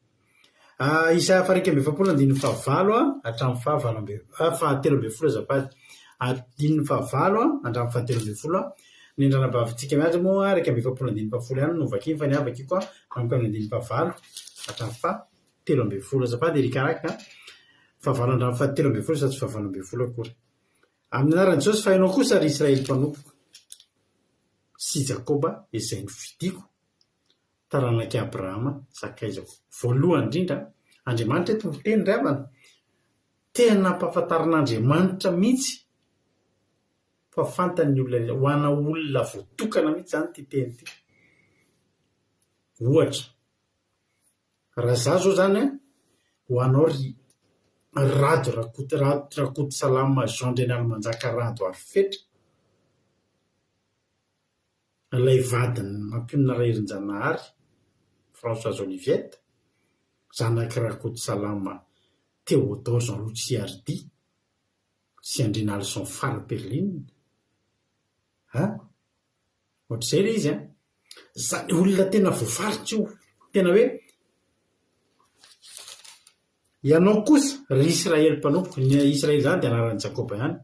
B: Isa faha-41 andininy fahavalo hatramin'ny fahavalo amby fahatelo ambin'ny folo azafady. Andininy fahavalo hatramin'ny fahatelo ambin'ny folo. Ny andranabavintsika miandry moa 41 andininy fahafolo ihany no vakiny fa ny ahy vakiko manomboka amin'ny andininy fahavalo hatramin'ny fahatelo ambin'ny folo. Azafady ry Ikaraka a! Fahavalo hatramin'ny fahatelo ambin'ny folo sady tsy fahavalo ambin'ny folo akory. Amin'ny anaran'i Jesosy fa ianao kosa ry Israely mpanompoko sy Jakoba izay nofidiko, taranak'i Abrahama sakaizako. Voalohany indrindra, Andriamanitra eto miteny ry havana, tena nampahafantarin'Andriamanitra mihitsy fa fantany ny olona rehetra, ho ana olona voatokana mihitsy izany ity teny ity. Ohatra, Raha za zao zany an, ho anao ry Rado Rakoto Rakotosalama Jean Andrianalimanjaka Rado Arifetra, ilay vadin'i Mampionona Raherinjanahary Françoise Oliviette, zanak'i Rakotosalama Théodore Jean Louis Tsiardi sy Andrianalison Fara Perline, an! Ohatr'izay ilay izy an! Izany olona tena voafaritra io. Tena hoe Ianao kosa, ry Israely mpanompoko, ny Israely izany dia anaran'i Jakoba ihany,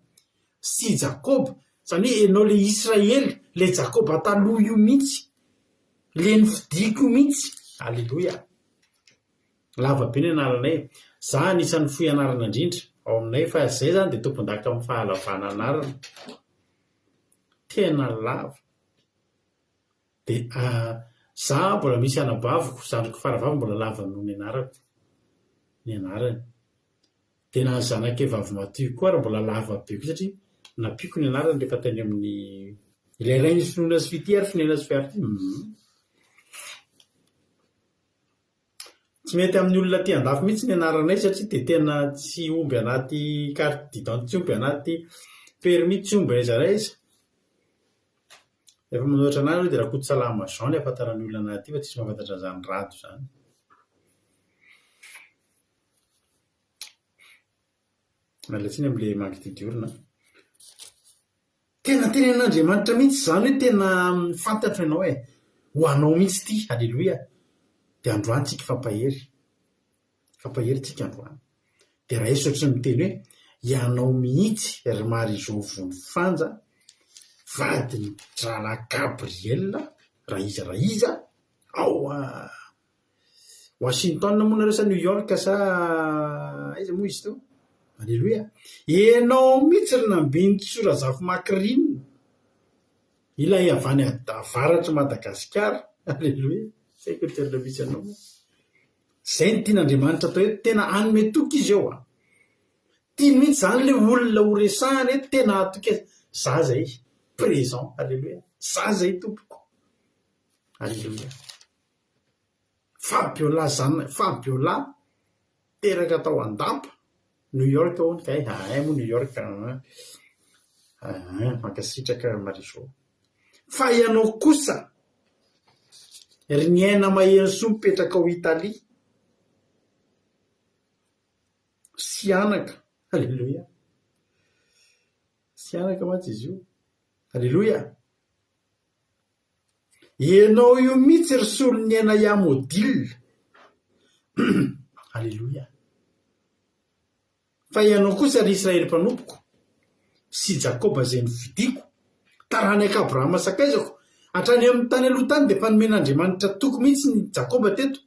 B: sy Jakoba, izany hoe ianao ilay Israely, ilay Jakoba taloha io mihitsy, ilay nofidiko io mihitsy. Aleloia! Lava be ny anaranay. Za anisan'ny fohy anarana indrindra ao aminay fa izay izany dia tompon-daka amin'ny fahalavana anarana. Tena lava. Dia za mbola misy anabaviko, zandriko faravavy mbola lava noho ny anarako, ny anarany. Dia na ny zanakay vavimatoy koa ary mbola lava be koa satria nampiako ny anarany rehefa tany amin'ny ilay rain'i Finoana sy Fitia ary Finoana sy Fiary ity. Hum. Tsy mety amin'ny olona aty andafy mihitsy ny anaranay satria dia tena tsy omby anaty carte d'identité, tsy omby anaty permis, tsy omby aiza na aiza. Rehefa manoratra anah aloha dia Rakotosalama Jean ny ahafantaran'ny olona anah aty fa tsisy mahafantatra an'izany Rado izany. Miala tsiny amin'ilay mangididy orona an. Tena tenenin'Andriamanitra mihitsy izany hoe tena fantatro ianao e. Ho anao mihitsy ity. Aleloia. Dia androany tsika hifampahery. Hifampahery tsika androany. Dia raiso ohatry ny miteny hoe ianao mihitsy ry Marie Jo Vonifanja, vadin'i Drala Gabriel, raha iza raha iza, ao Washington moa nareo sa New York sa aiza moa izy teo? Aleloia. Ianao mihitsy ry Nambinintsoa Razafimakirinina, ilay avy any avaratr'i Madagasikara. Aleloia. Tsy haiko ny toerana misy anao moa. Izay no tian'Andriamanitra atao eto. Tena hanome toky izy eo an. Tiany mihitsy izany ilay olona ho resahana eto, tena hahatoky azy. Za izay, présent. Aleloia. Za izay tompoko. Aleloia. Fabiola zana Fabiola teraka tao Andapa, New York hono kay, hay moa New York an, an, mankasitraka Marie Jo. Fa ianao kosa ry Niaina Maherisoa mipetraka ao Italie, Sihanaka, aleloia, Sihanaka mantsy izy io, aleloia. Ianao io mihitsy ry Soloniaina Yamodil. Aleloia. Fa ianao kosa ry Israely mpanompoko, sy Jakoba izay nofidiko, taranak'i Abrahama sakaizako, hatrany amin'ny tany aloha tany dia efa nomen'Andriamanitra toky mihitsy ny Jakoba teto,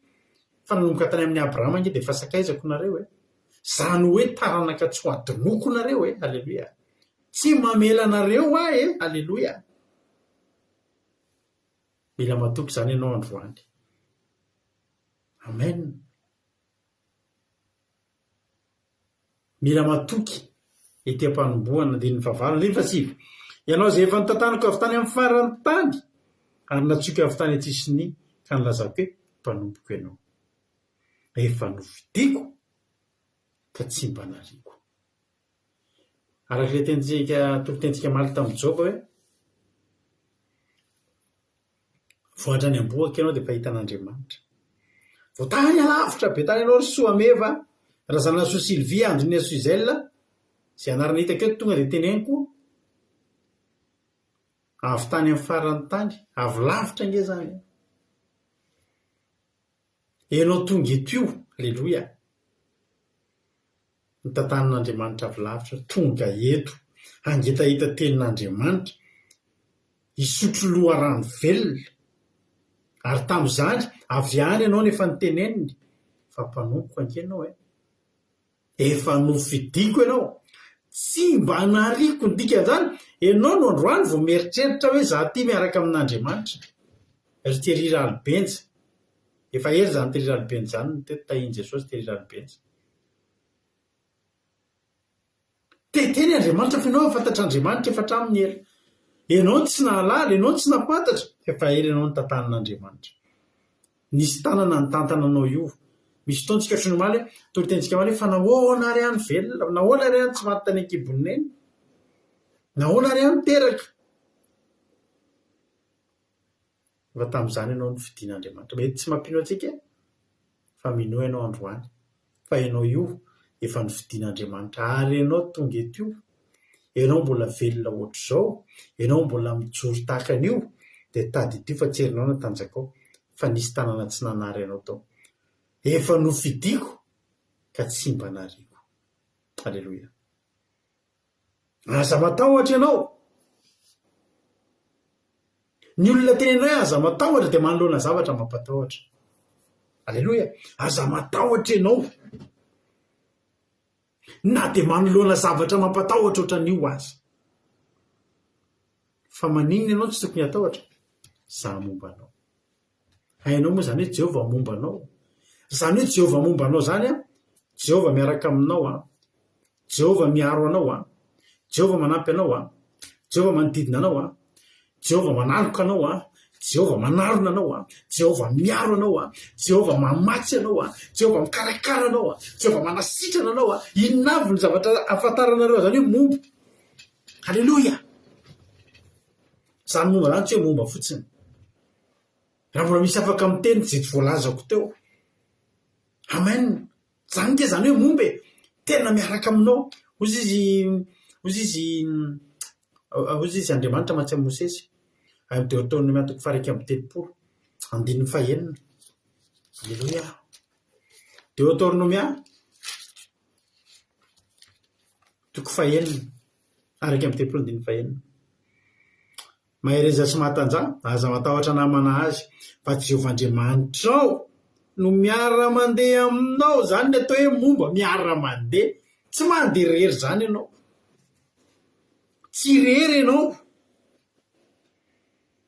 B: fa nanomboka tany amin'i Abrahama ange dia efa sakaizako nareo e. Izany hoe taranaka tsy ho adinoko nareo e. Aleloia. Tsy mamela anareo aho e. Aleloia. Mila matoky izany ianao androany. Amen. Mila matoky ety am-panombohana andininy fahavalo andininy fahasivy. Ianao izay efa notantaniko avy tany amin'ny faran'ny tany ary natsoiko avy tany an-tsisiny ka nilazako hoe mpanompoko ianao. Efa nofidiko ka tsy mba nariako. Araka ilay tenintsika, toritentsika omaly tamin'i Joba hoe, vao hatrany am-bohoka ianao dia efa hitan'Andriamanitra. Vao tany alavitra be tany ianao ry Soameva, Razanasoa Sylvie, Andrine Suzelle, izay anarana hitako eto tonga dia teneniko, avy tany amin'ny faran'ny tany, avy lavitra ange izany e. Ianao tonga eto io, aleloia. Notantanin'Andriamanitra avy lavitra, tonga eto, hangetaheta tenin'Andriamanitra, hisotro loharano velona. Ary tamin'izany, avy any ianao no efa noteneniny, fa mpanompoko ange ianao e. Efa nofidiko ianao. Tsy mba nariako ny dikan'izany. Ianao no androany vao mieritreritra hoe izaho ity miaraka amin'Andriamanitra. Ry Thierry Ralibenja. Efa ela izany Thierry Ralibenja izany no teto, tahian'i Jesosy Thierry Ralibenja. Te-hiteny Andriamanitra fa ianao fantatr'Andriamanitra efa hatramin'ny ela. Ianao no tsy nahalala, ianao no tsy nahafantatra fa efa ela ianao notantanin'Andriamanitra. Nisy tanana nitantana anao io. Misy fotoana tsika ohatran'ny omaly hoe, toritentsika omaly hoe fa nahoana ary aho no velona, nahoana ary aho no tsy maty tany an-kibon'i Neny? Nahoana ary aho no teraka? Efa tamin'izany ianao nofidin'Andriamanitra. Mety tsy mampino antsika fa minoa ianao androany fa ianao io efa nofidin'Andriamanitra ary ianao tonga eto io, ianao mbola velona ohatr'izao, ianao mbola mijoro tahaka an'io dia tadidio fa tsy herinao na tanjakao fa nisy tanana tsy nanary anao tao. Efa nofidiko ka tsy mba nariako. Aleloia. Aza matahotra ianao. Ny olona tenenina hoe aza matahotra dia manoloana zavatra mampatahotra. Aleloia. Aza matahotra ianao. Na dia manoloana zavatra mampatahotra ohatran'io aza. Fa maninona ianao tsy tokony hatahotra? Za momba anao. Hainao moa izany hoe Jehovah momba anao? Izany hoe Jehovah momba anao izany an, Jehovah miaraka aminao an, Jehovah miaro anao an, Jehovah manampy anao an, Jehovah manodidina anao an, Jehovah manaloka anao an, Jehovah manarona anao an, Jehovah miaro anao an, Jehovah mamatsy anao an, Jehovah mikarakara anao an, Jehovah manasitrana anao an. Inona avy ny zavatra ahafantaranareo an'izany hoe momba? Aleloia! Izany momba izany tsy hoe momba fotsiny. Raha mbola misy afaka miteny izay tsy voalazako teo. Amen. Izany nge izany hoe momba e. Tena miaraka aminao. Hozy izy, hozy izy, hozy izy Andriamanitra mantsy amin'i Mosesy. Any amin'ny Deoteronomia toko faha-31, andininy fahenina. Aleloia. Deoteronomia toko fahenina, 31 andininy fahenina. Mahereza sy mahatanjaha, aza matahotra namana azy, fa Jehovah Andriamanitrao no miara-mandeha aminao. Izany ny atao hoe momba, miara-mandeha. Tsy mandeha irery izany ianao. Tsy irery ianao.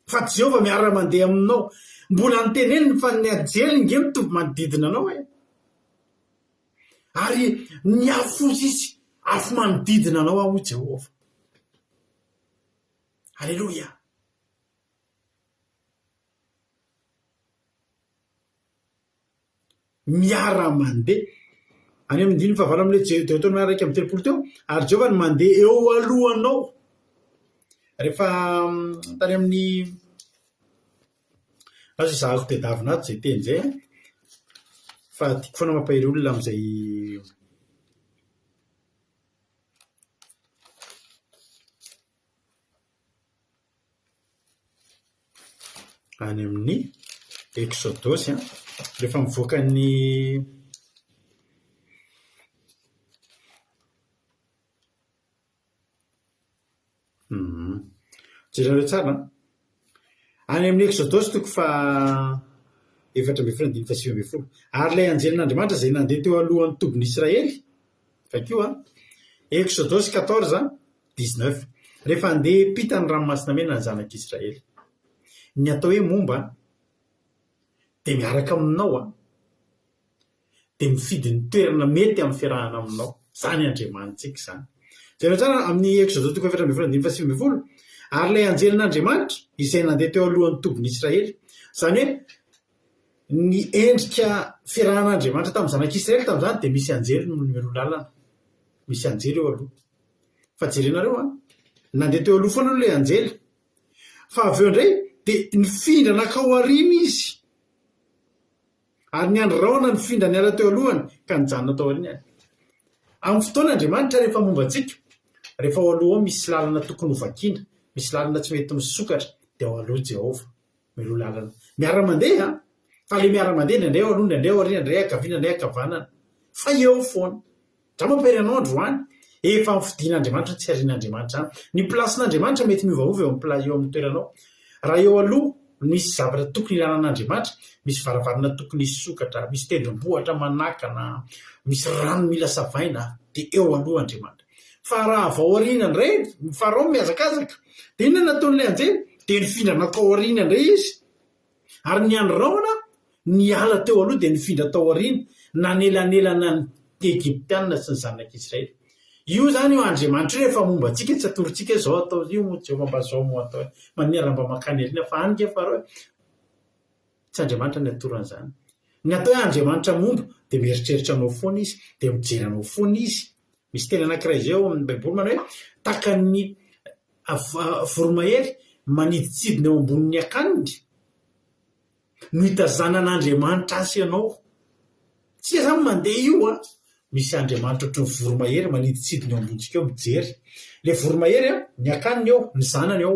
B: Fa Jehovah miara-mandeha aminao. Mbola noteneniny fa ny anjely nge mitovy manodidina anao e. Ary ny afo hozy izy, afo manodidina anao aho hoy Jehovah. Aleloia! Miara-mandeha. Any amin'ny andininy fahavalo amin'ilay Deoteronomia 31 teo, ary Jehovah no mandeha eo alohanao. Rehefa tany amin'ny Lasa ezahako tedavina ato izay teny izay an, fa tiako foana mampahery olona amin'izay Any amin'ny Eksodosy an, rehefa mivoaka ny Jerenareo tsara an! Any amin'ny Eksodosy toko faha 14 andininy faha 19. Ary ilay anjelin'Andriamanitra izay nandeha teo alohan'ny tobin'Israely, vakio an! Eksodosy 14, 19. Rehefa handeha hiampita ny Ranomasina Mena ny zanak'Israely. Ny atao hoe momba dia miaraka aminao an! dia mifidy ny toerana mety amin'ny fiarahana aminao. Izany Andriamanitsika izany. Jereo tsara amin'ny Eksodo toko 14 andininy faha-19, Ary ilay anjelin'Andriamanitra izay nandeha teo alohan'ny tobin'Israely. Izany hoe ny endrika fiarahan'Andriamanitra tamin'ny zanak'Israely tamin'izany dia misy anjely no mialoha lalana. Misy anjely eo aloha. Fa jerenareo an, nandeha teo aloha foana aloha ilay anjely. Fa avy eo indray dia nifindra nankao aoriana izy. Ary niandry rahona nifindra niala teo alohany ka nijanona tao aoriany. Amin'ny fotoana Andriamanitra rehefa momba antsika, rehefa ao aloha ao misy lalana tokony ho vakiana, misy lalana tsy mety misokatra, dia ao aloha Jehovah, mialoha lalana. Miara-mandeha an! Fa ilay miara-mandeha indraindray ao aloha, indraindray ao aoriana, indraindray ankavia, indraindray ankavanana. Fa eo foana. Za mampahery anao androany, efa nofidin'Andriamanitra tsy arian'Andriamanitra izany. Ny place-n'Andriamanitra mety miovaova eo amin'ny pla- eo amin'ny toeranao. Raha eo aloha no misy zavatra tokony ilana an'Andriamanitra, misy varavarana tokony hisokatra, misy tendrombohitra manakana, misy rano mila savaina, dia eo aloha Andriamanitra. Fa raha avy ao aoriana indray, ny Farao mihazakazaka, dia inona no nataon'ilay anjely? Dia nifindra nankao aoriana indray izy. Ary ny andry rahona niala teo aloha dia nifindra tao aoriana, nanelanelana ny Egyptiana sy ny Zanak'Israely. Io izany io Andriamanitra io rehefa momba antsika tsy atorontsika hoe izao atao io moa Jehovah mba izao moa atao e. Maninona raha mba mankany aoriana fa any nge Farao e. Tsy Andriamanitra ny atoro an'izany. Ny atao hoe Andriamanitra momba dia mieritreritra anao foana izy, dia mijery anao foana izy. Misy teny anankiray izay ao amin'ny Baiboly manao hoe tahaka ny voromahery manidintsidina eo ambonin'ny akaniny no hitazanan'Andriamanitra azy ianao. Tsika izany mandeha io an, misy Andriamanitra ohatran'ny voromahery manidintsidina eo ambonintsika eo mijery. Ilay voromahery an, ny akaniny eo, ny zanany eo.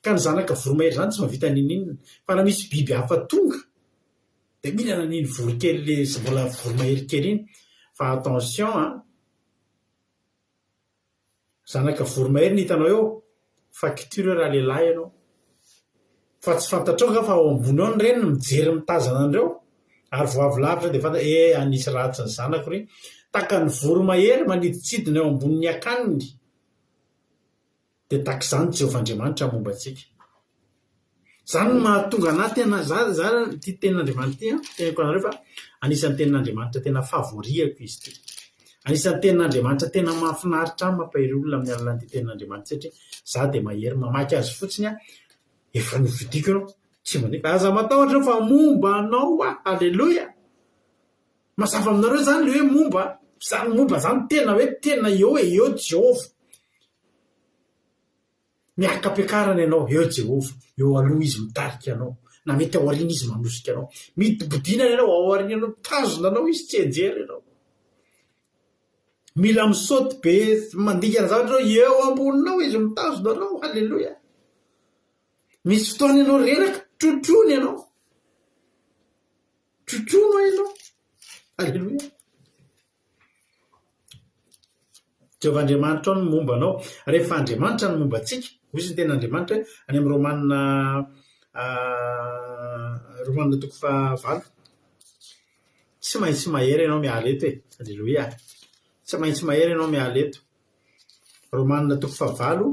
B: Ka ny zanaka voromahery izany tsy mahavita n'inon'inona. Fa raha misy biby hafa tonga dia mihinana an'iny voronkely ilay mbola voromahery kely iny. Fa attention an! Zanaka voromahery no hitanao eo, facture raha lehilahy ianao. Fa tsy fantatrao angaha fa ao ambony ao ny reniny mijery mitazana an'ireo? Ary vao avy lavitra dia fantatra, eh hanisy ratsy ny zanako ry. Tahaka ny voromahery manidintsidina eo ambonin'ny akaniny. Dia tahaka izany Jehovah Andriamanitra momba antsika. Izany no mahatonga anà tena, za, za ity tenin'Andriamanitra ity an, teneniko anareo fa anisan'ny tenin'Andriamanitra tena favori-ako izy ity. Anisan'ny tenin'Andriamanitra tena mahafinaritra ahy mampahery olona amin'ny alalan'ity tenin'Andriamanitra ity satria za dia mahery mamaky azy fotsiny aho, efa novidiako ianao, tsy mandeha. Aza matahotra fa momba anao aho, aleloia! Mazava aminareo izany ilay hoe momba, izany momba izany tena hoe tena eo e, eo Jehovah. Miaka-piakarana ianao, eo Jehovah, eo aloha Izy mitarika anao, na mety ao aoriana Izy manosika anao. Midibodinana ianao, ao aoriana ianao, mitazona anao Izy, tsy hianjera ianao. Mila misaoty be, mandingana zavatra ianao, eo amboninao Izy mitazona anao, haleloia. Misy fotoana ianao reraka, trotroiny ianao. Trotroina ianao. Aleloia. Jehovah Andriamanitrao no momba anao. Rehefa Andriamanitra no momba antsika, hoy izy ny tenin'Andriamanitra hoe any amin'ny Romana Romana toko fahavalo. Tsy maintsy mahery ianao miala eto e. Aleloia. Tsy maintsy mahery ianao miala eto. Romana toko fahavalo.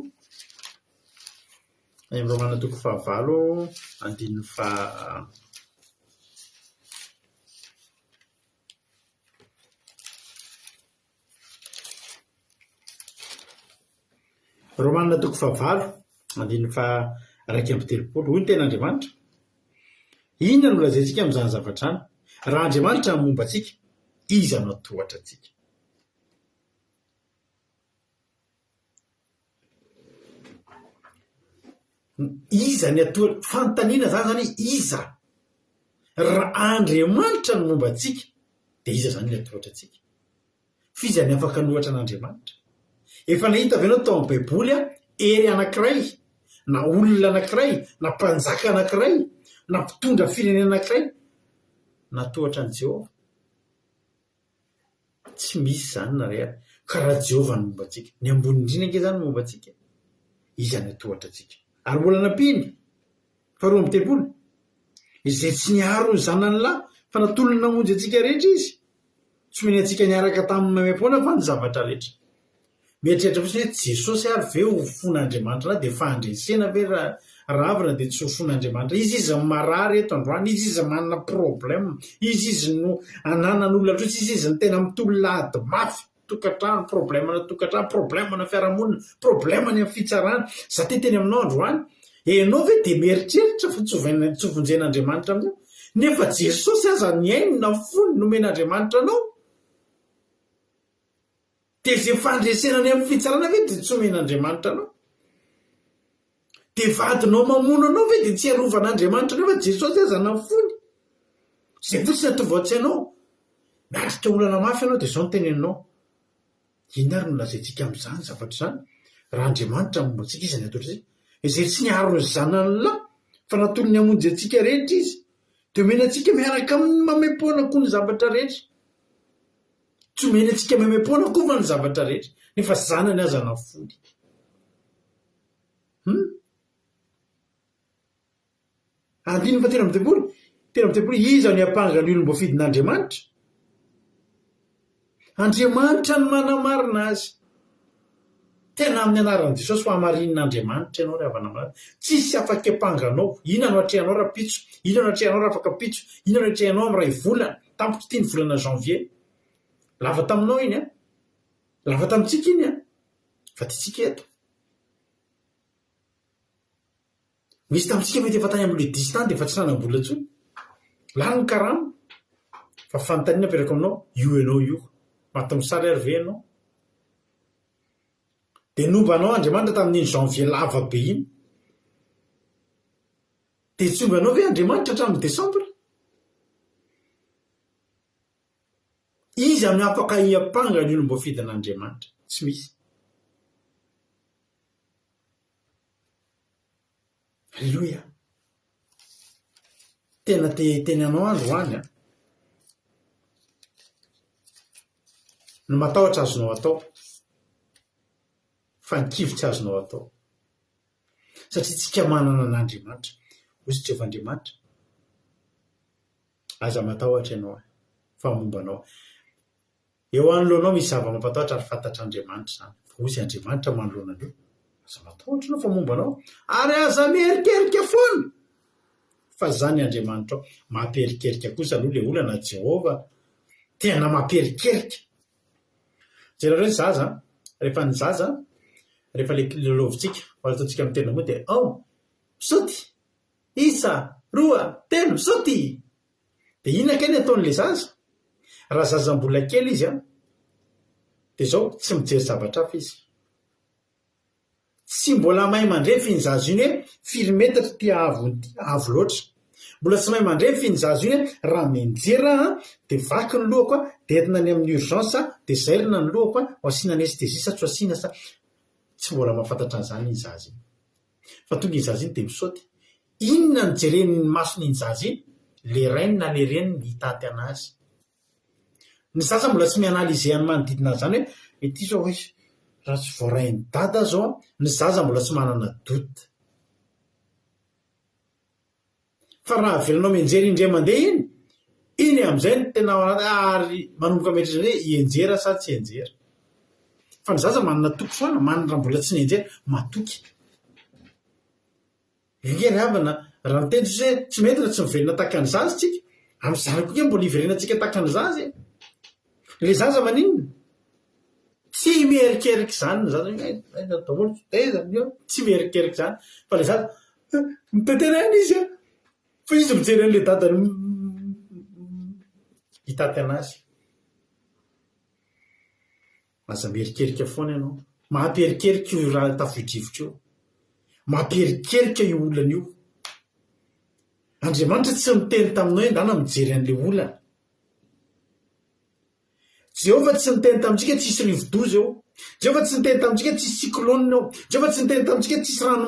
B: Any amin'ny Romana toko fahavalo andininy faha Romana toko fahavalo andininy faha-31. Hoy ny tenin'Andriamanitra, Inona no lazaintsika amin'izany zavatra izany? Raha Andriamanitra no momba antsika, iza no hatohatra antsika? Iza ny atoa, fanontaniana zany zany hoe iza? Raha Andriamanitra no momba antsika dia iza zany ilay atohatra antsika? F'iza ny afaka hanohatra an'Andriamanitra? Efa nahita ve ianao tao amin'ny baiboly hery anankiray na olona anankiray na mpanjaka anankiray na mpitondra firenena anankiray natohatra an'i Jehovah? Tsy misy izany na iray ary. Ka raha Jehovah no momba antsika, ny ambony indrindra ange izany no momba antsika e! Iza no hatohatra antsika? Ary mbola nampiany, faharoa amby telopolo, Izay tsy niaro ny zanany lahy, fa natolony namonjy antsika rehetra Izy. Tsy omeny antsika niaraka taminy maimaimpoana va ny zavatra rehetra? Mieritreritra fotsiny hoe Jesosy ary ve ho fon'Andriamanitra dia fahandresena ve raha ravina dia tsy ho fon'Andriamanitra? Iza izy no marary eto androany? Iza izy manana problème? Iza izy no ananan'olona trosa? Iza izy no tena mitolona ady mafy tokantrano, problème-na tokantrano, problème-na fiarahamonina, problème any amin'ny fitsarana? Za te hiteny aminao androany, ianao ve dia mieritreritra fa tsy hovaina, tsy hovonjen'Andriamanitra amin'io? Nefa Jesosy aza ny ainy nafony nomen'Andriamanitra anao. Dia izay fandresena any amin'ny fitsarana ve dia tsy omen'Andriamanitra anao? Dia vadinao mamono anao ve dia tsy arovan'Andriamanitra anao fa Jesosy aza nafoiny? Izay fotsiny ataovy ao an-tsainao. Miatrika olana mafy ianao dia izao no teneninao, Inona ary no lazaintsika amin'izany zavatra izany? Raha Andriamanitra momba antsika, iza no hatory antsika? Izay tsy niaro ny zanany lahy fa natolony hamonjy antsika rehetra izy, dia omeny antsika miaraka aminy maimaimpoana koa ny zavatra rehetra. Tsy omeny antsika maimaimpoana koa va ny zavatra rehetra, nefa zanany aza nafoiny. Hum? Andininy fahatelo amby telopolo, 33, Iza no hiampanga ny olom-boafidin'Andriamanitra? Andriamanitra no manamarina azy. Tena amin'ny anaran'i Jesosy ho hamarinin'Andriamanitra ianao ry havana malala. Tsisy afaka hiampanga anao. Inona no atrehanao rahampitso? Inona no atrehanao rahafakampitso? Inona no atrehanao amin'ny iray volana? Tampoka ity ny volana janvier. Lava taminao iny an! Lava tamintsika iny an! Fa tiantsika eto. Misy tamintsika mety efa tany amin'ny le dix tany dia efa tsy nanam-bola intsony. Lany ny karama. Fa fanontaniana apetrako aminao, io ianao io, maty mosary ary ve ianao? Dia nomba anao Andriamanitra tamin'iny janvier lava be iny. Dia tsy homba anao ve Andriamanitra hatramin'ny décembre? Iza no afaka hiampanga ny olom-boafidin'Andriamanitra? Tsy misy. Aleloia! Tena te hiteny anao androany an! Ny matahotra azonao atao, fa ny kivy tsy azonao atao. Satria tsika manana an'Andriamanitra. Hoy izy Jehovah Andriamanitra, Aza matahotra ianao aho, fa momba anao. Eo anoloanao misy zava-mampatahotra ary fantatr'Andriamanitra izany. Fa hoy izy Andriamanitra manoloana an'io, Aza matahotra ianao fa momba anao, ary aza mierikerika foana, fa izaho ny Andriamanitrao. Mampierikerika kosa aloha ilay olana Jehovah. Tena mampierikerika. Jereo ny zaza, rehefa ny zaza, rehefa ilay lalaovintsika, fa ataontsika amin'ny tena moa dia ao, misaoty, isa, roa, telo, misaoty! Dia inona kay ny ataon'ilay zaza? Raha zaza mbola kely izy an, dia izao, tsy mijery zavatra hafa izy. Tsy mbola mahay mandrefy iny zaza iny hoe firy metatra ity haavony ity, avo loatra. Mbola tsy mahay mandrefy iny zaza iny hoe raha mianjera aho dia vaky ny lohako dia entina any amin'ny urgence dia zairina ny lohako ho asiana anesthésie sa tsy ho asiana sa. Tsy mbola mahafantatra an'izany iny zaza iny. Fa tonga iny zaza iny dia misaoty. Inona no jeren'ny mason'iny zaza iny? Le rainy na le reniny hitaty an'azy. Ny zaza mbola tsy mi-analyser ny manodidina an'izany hoe ity zao hoe raha tsy voarain'i dada zao an, ny zaza mbola tsy manana doute. Fa raha avelanao mianjera indray mandeha iny, iny amin'izay no tena ao anaty ary manomboka mieritreritra hoe hianjera sa tsy hianjera. Fa ny zaza manana toky foana, manana raha mbola tsy nianjera, matoky. Ry havana, raha niteny Jesosy hoe tsy mety raha tsy miverina tahaka ny zaza isika, amin'izany koa ange mbola hiverenantsika tahaka ny zaza e! Ilay zaza maninona? Tsy mierikerika izany ny zaza, aiza daholo, aiza ny eo, tsy mierikerika izany, fa ilay zaza, mitaintaina ihany izy an, fa izy mijery an'ilay dadany hitaty an'azy. Aza mierikerika foana ianao. Mampierikerika io raha tafio-drivotra io. Mampierikerika io olana io. Andriamanitra tsy niteny taminao hoe ndana mijery an'ilay olana. Jehovah tsy niteny tamintsika hoe tsisy rivo-doza eo. Jehovah tsy niteny tamintsika hoe tsisy cyclone eo. Jehovah tsy niteny tamintsika hoe tsisy rano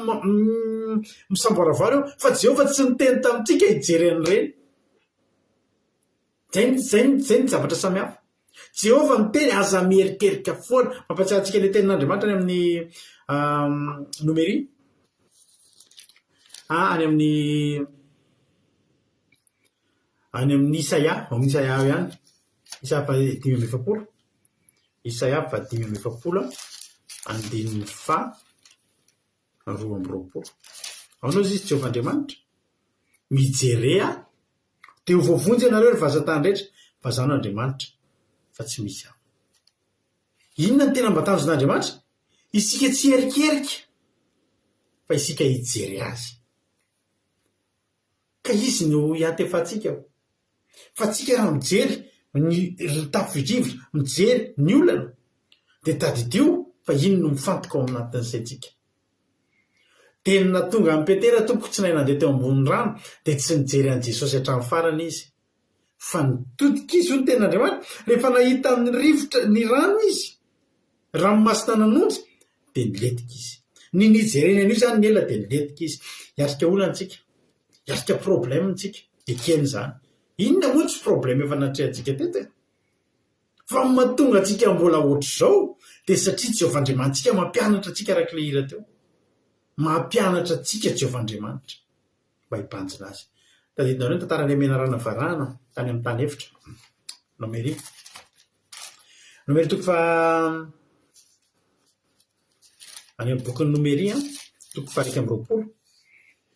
B: misamboaravoara eo. Fa Jehovah tsy niteny tamintsika hijery an'ireny. Zay zay zay ny zavatra samihafa. Jehovah miteny, aza mierikerika foana. Mampatsiahy antsika ilay tenin'Andriamanitra any amin'ny Nomery. Ah, any amin'ny any amin'ny Isaia, ao amin'ny Isaia ao ihany. Isaia faha 45. Isaia faha 45 andininy faha 22. Aona hozy izy Jehovah Andriamanitra? Mijerea, dia ho voavonjy ianareo ry vazan-tany rehetra, fa Izaho no Andriamanitra, fa tsy misy hafa. Inona no tena mba tanjon'Andriamanitra? Isika tsy hierikerika, fa isika hijery Azy. Ka Izy no iantefantsika ao. Fa tsika raha mijery ny tafio-drivotra, mijery ny olana, dia tadidio fa iny no mifantoka ao anatin'ny saintsika. Dia ny nahatonga an'i Petera tompoko tsy nahay nandeha teo ambonin'ny rano dia tsy nijery an'i Jesosy hatramin'ny farany izy. Fa nitodika izy, hoy ny tenin'Andriamanitra, rehefa nahita ny rivotra, ny rano izy, ranomasina nanonja, dia nilentika izy. Ny nijereny an'io izany ny ela dia nilentika izy. Hiatrika olana tsika, hiatrika problème tsika, ekena izany. Inona moa tsy problème efa natrehantsika teto e? Fa ny mahatonga antsika mbola ohatr'izao dia satria Jehovah Andriamanitsika mampianatra antsika araka ilay hira teo. Mampianatra antsika Jehovah Andriamanitra mba hibanjina azy. Tadidinareo ny tantaran'ilay menarana varahana tany amin'ny tany efitra. Nomery. Nomery toko faha any amin'ny bokin'ny Nomery, toko faha 21.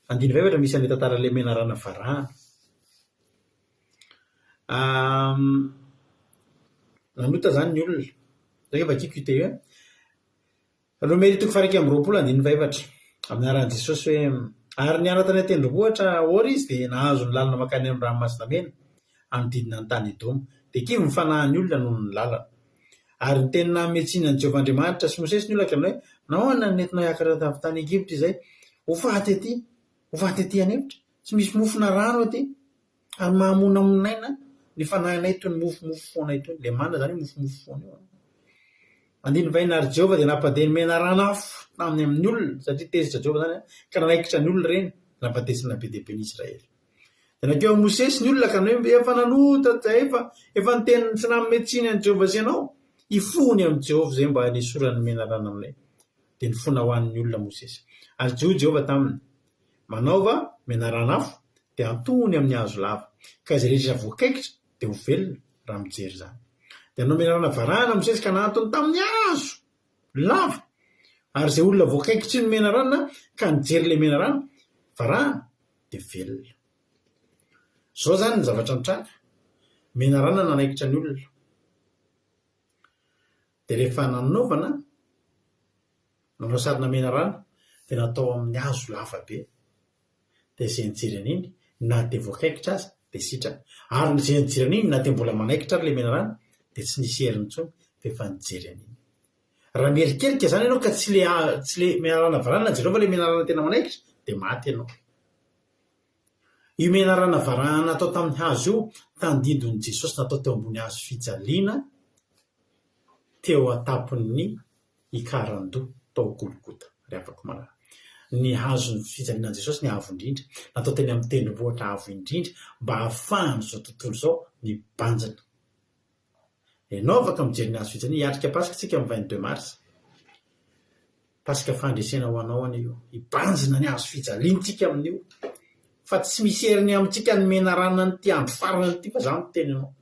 B: Andininy fahefatra misy an'ilay tantaran'ilay menarana varahana. Nanota izany ny olona. Izay ange vakiko io teo io. Nomery toko faha-21 andininy fahefatra. Amin'ny anaran'i Jesosy hoe, Ary niala tany an-tendrombohitra Hora izy dia nahazo ny lalana mankany amin'ny Ranomasina Mena, hanodidina ny tany Edoma. Dia kivy ny fanahin'ny olona noho ny lalana. Ary niteny nanome tsiny an'i Jehovah Andriamanitra sy Mosesy ny olona ka nanao hoe, Nahoana no nentinao hiakatra avy tany Egypta izahay? Ho faty aty, ho faty aty an'efitra. Tsy misy mofo na rano aty. Ary mahamonamonaina ny fanahinay toy ny mofomofo foana itony. Ilay mana izany hoe mofomofo foana io an. Andininy fahiny, Ary Jehovah dia nampandeha ny menarana afo tamin'ny amin'ny olona, satria tezitra Jehovah izany an, ka nanaikitra ny olona ireny, nampatezina be dia be ny Israely. Dia nankeo amin'i Mosesy ny olona ka nanao hoe, Efa nanota izahay, efa, efa niteny tsy nanome tsiny an'i Jehovah sy ianao. Hifony amin'i Jehovah izay mba hanesorany ny menarana aminay. Dia nifona ho an'ny olona Mosesy. Ary hoy Jehovah taminy, Manaova menaran'afo dia antohony amin'ny hazo lava, ka izay rehetra voakaikitra dia ho velona raha mijery izany. Dia nanao menarana varahina Mosesy ka nahantony tamin'ny hazo lava, ary izay olona voakaikitry ny menarana ka nijery ilay menarana varahina dia velona. Izao izany ny zavatra nitranga, menarana nanaikitra ny olona. Dia rehefa nanaovana, nanao sarina menarana, dia natao amin'ny hazo lava be. Dia izay nijery an'iny, na dia voakaikitra aza, dia sitrana. Ary izay nijery an'iny, na dia mbola manaikitra ary ilay menarana, dia tsy nisy heriny intsony, fa efa nijery an'iny. Raha mierikerika izany ianao ka tsy le tsy le menarana varahana jereo fa le menarana tena manaikitra dia maty ianao. Io menarana varahana natao tamin'ny hazo io, tandindon'i Jesosy natao teo ambony hazo fijaliana teo an-tampon'ny Ikarandoha tao Golgota, ry havako malala. Ny hazon'ny fijaliana an'i Jesosy ny avo indrindra, natao teny amin'ny tendrombohitra avo indrindra mba hahafahan'izao tontolo izao mibanjina. Ianao afaka mijery ny hazo fijaliana, hiatrika Paska isika amin'ny 22 mars. Paska fandresena ho anao anie io. Hibanjina ny hazo fijaliana isika amin'io. Fa tsy misy heriny amintsika ny menarana an'ity andro farany ity fa za miteny anao.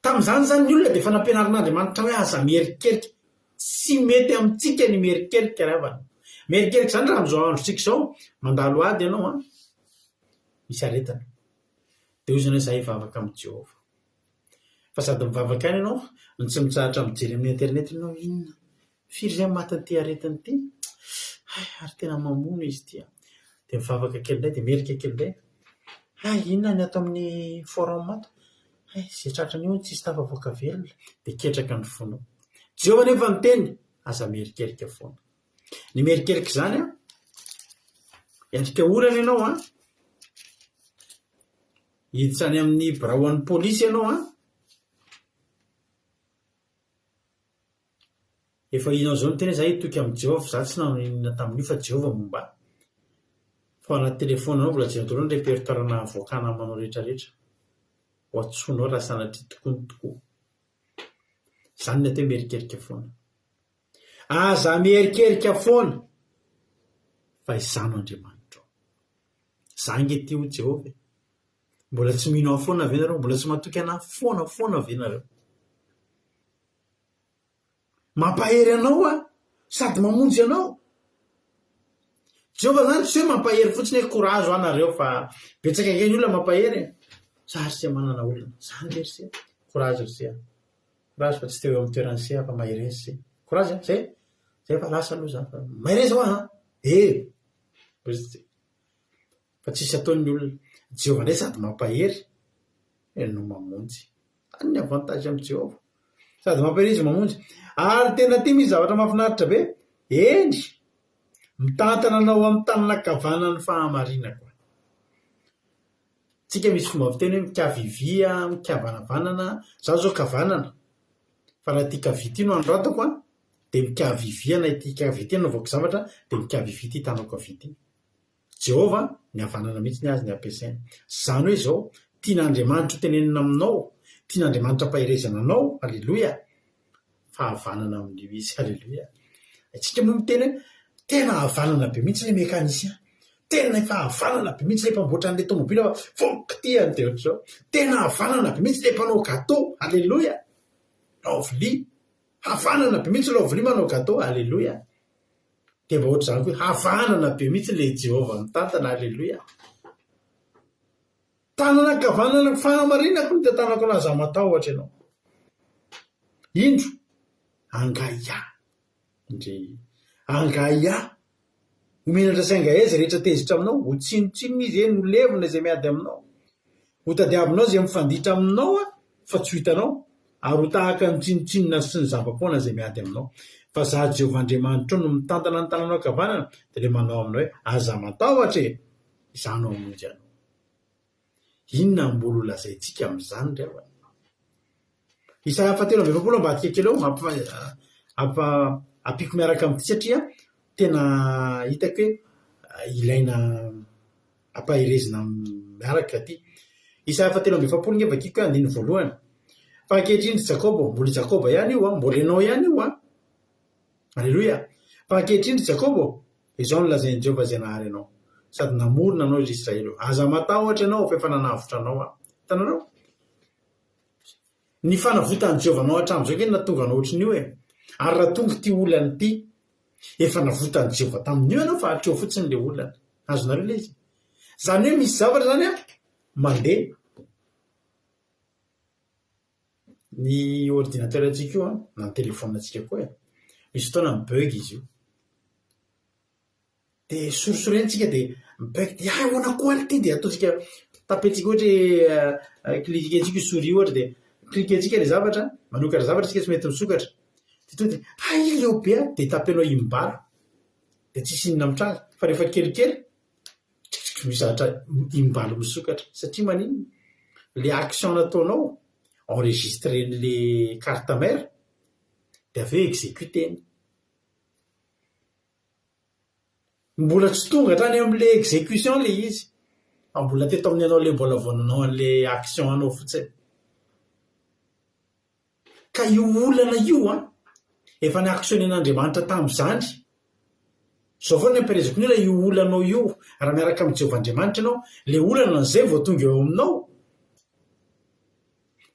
B: Tamin'izany izany ny olona dia efa nampianarin'Andriamanitra hoe aza mierikerika. Tsy mety amintsika ny mierikerika ry havana. Mierikerika izany raha amin'izao androntsika izao, mandalo ady ianao an, misy aretina. Dia hoy izy hoe izaho hivavaka amin'i Jehovah. Fa sady mivavaka ihany ianao no tsy mitsahatra mijery amin'ny internet ianao inona, firy izay matin'ity aretina ity? Hay, ary tena mamono izy ity an. Dia mivavaka kely indray, dia merika kely indray. Hay, inona ny ato amin'ny forum ato? Hay, izay tratran'io hono tsisy tafavoaka velona. Dia ketraka ny fonao. Jehovah anefa niteny, aza mierikerika foana. Ny mierikerika izany an, miatrika olana ianao an, hiditra any amin'ny biraon'ny polisy ianao an, efa ianao izao miteny hoe za hitoky amin'i Jehovah fa za tsy nanao n'inon'inona tamin'io fa Jehovah momba ahy. Fa ao anaty telefaoninao mbola jereo daholo ny répertoire-na avocat namanao rehetra rehetra. Ho antsoinao raha sanatria tokoa ny tokoa. Izany ny atao hoe mierikerika foana. Aza mierikerika foana fa Izaho no Andriamanitrao. Izaho ange ity hoy Jehovah e. Mbola tsy mino ahy foana ve nareo? Mbola tsy matoky an'ahy foana foana ve nareo? Mampahery anao aho sady mamonjy anao. Jehovah zany tsy hoe mampahery fotsiny hoe courage ho anareo fa betsaka ange ny olona mampahery e. Za ry se manana olana. Zany ve ry se? Courage ry se a. Courage fa tsy teo eo amin'ny toeran'i se aho fa mahereza se. Courage a, zay, zay fa lasa aloha za fa mahereza hoa an! Eh! Fa tsisy ataony ny olona. Jehovah indray sady mampahery no mamonjy. Zany ny avantage amin'i Jehovah. Sady mampahery izy mamonjy. Ary tena ity misy zavatra mahafinaritra be. Eny, mitantana anao amin'ny tanana ankavanan'ny fahamarinako. Tsika misy fomba fiteny hoe mikavivia, mikavananvanana. Za zao kavanana. Fa raha ity kavia ity no anoratako an, dia mikavivia na ity kavia ity anaovako zavatra, dia mikavivia ity tanako havia ity. Jehovah, ny havanana mihitsy ny azy ny ampiasainy. Izany hoe izao, tian'Andriamanitra ho tenenina aminao, tian'Andriamanitra ampaherezana anao, aleloia, fa havanana amin'io izy, aleloia. Isika moa miteny hoe tena havanana be mihitsy ilay mécanicien, tena efa havanana be mihitsy ilay mpamboatra an'ilay tomobila fa vao kitihany dia ohatr'izao, tena havanana be mihitsy ilay mpanao gâteau, aleloia, lovely, havanana be mihitsy lovely manao gâteau, aleloia. Dia mba ohatr'izany koa, havanana be mihitsy ilay Jehovah mitantana, aleloia. Tanana ankavanana fahamarinako no tantanako anao, aza matahotra ianao. Indro, angaia, ndry, angaia, ho menatra sy angaia izay rehetra tezitra aminao, ho tsinontsinona izy, eny, ho levona izay miady aminao. Ho tadiavinao izay mifanditra aminao aho, fa tsy ho hitanao, ary ho tahaka ny tsinontsinona sy ny zava-poana izay miady aminao. Fa Izaho Jehovah Andriamanitrao no mitantana ny tananao ankavanana, dia ilay manao aminao hoe, Aza matahotra e! Izaho no hamonjy anao. Inona no mbola holazaintsika amin'izany ry havana? Isaia fahatelo amby 40 ambadika kely ao, ampiako miaraka amin'ity satria tena hitako hoe ilaina ampaherezina miaraka ity. Isaia fahatelo amby 40 nge vakiko hoe andininy voalohany. Fa ankehitriny ry Jakoba, mbola i Jakoba ihany io an, mbola ianao ihany io an. Aleloia! Fa ankehitriny ry Jakoba ô, izao no lazain'i Jehovah izay nahary anao, sady namorona anao ry Israely ô, Aza matahotra ianao, fa efa nanavotra anao Aho. Hitanareo? Ny fanavotan'i Jehovah anao hatramin'izao ange no nahatonga anao ohatran'io e! Ary raha tonga ity olana ity, efa navotan'i Jehovah tamin'io ianao fa hatreo fotsiny ilay olana. Azonareo ilay izy? Izany hoe misy zavatra izany an, mandeha. Ny ordinateur-ntsika io an, na ny telephone-ntsika koa e, misy fotoana mi-bug izy io. Dia sorisorena tsika dia mi-bug dia hay ahoana koa ary ity dia ataontsika tapentsika ohatra hoe cliquer-ntsika io souris io ohatra dia. Cliquer-ntsika ilay zavatra, manokatra zavatra isika tsy mety misokatra. Dia tonga dia, hay leo be aho, dia tapenao imbalo. Dia tsisy inona mitranga. Fa rehefa kelikely, misy zavatra imbalo misokatra. Satria maninona? Ilay action nataonao, enregistrer-n'ilay carte mère, dia avy eo executer-ny. Mbola tsy tonga hatrany amin'ilay exécution ilay izy fa mbola teto amin'ny anao ilay mbola vao nanao an'ilay action anao fotsiny. Ka io olana io an, efa ni-actionner-n'Andriamanitra tamin'izany. Izao foana ny ampielezako ny olona, io olanao io, raha miaraka amin'i Jehovah Andriamanitra ianao, ilay olana izay vao tonga eo aminao.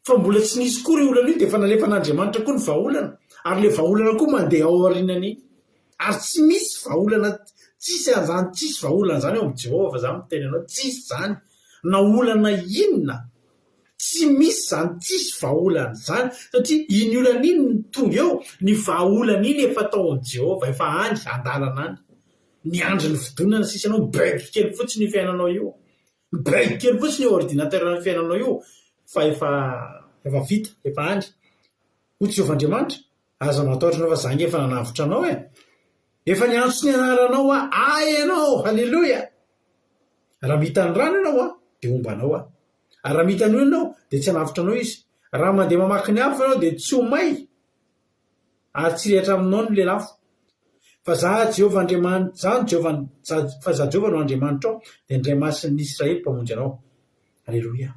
B: Fa mbola tsy nisy koa io olana io dia efa nalefan'Andriamanitra koa ny vahaolana. Ary ilay vahaolana koa mandeha ao aorianan'iny. Ary tsy misy vahaolana, tsisy an'izany tsisy vahaolana izany eo amin'i Jehovah fa izaho miteny anao, tsisy izany. Na olana inona, tsy misy izany tsisy vahaolana izany. Satria iny olana iny no tonga eo, ny vahaolana iny efa tao amin'i Jehovah, efa any, an-dalana any. Miandry ny fidonana sisa ianao, mi-bug kely fotsiny io fiainanao io. Bug kely fotsiny io ordinateur ny fiainanao io fa efa efa vita, efa any. Hoy Jehovah Andriamanitra, Aza matahotra ianao fa za ange efa nanavotra anao e! Efa niantso ny anaranao aho, ahy ianao! Haleloia! Raha mita ny rano ianao an, dia homba anao aho. Ary raha mita ny ony ianao, dia tsy hanavotra anao izy. Raha mandeha mamaky ny afo ianao, dia tsy ho may. Ary tsy rehatra aminao ny lelafo. Fa Izaho Jehovah Andriamanitra, Izaho no Jehovah, fa Izaho Jehovah no Andriamanitrao, dia ny Ray Masin'ny Israely Mpamonjy anao. Aleloia.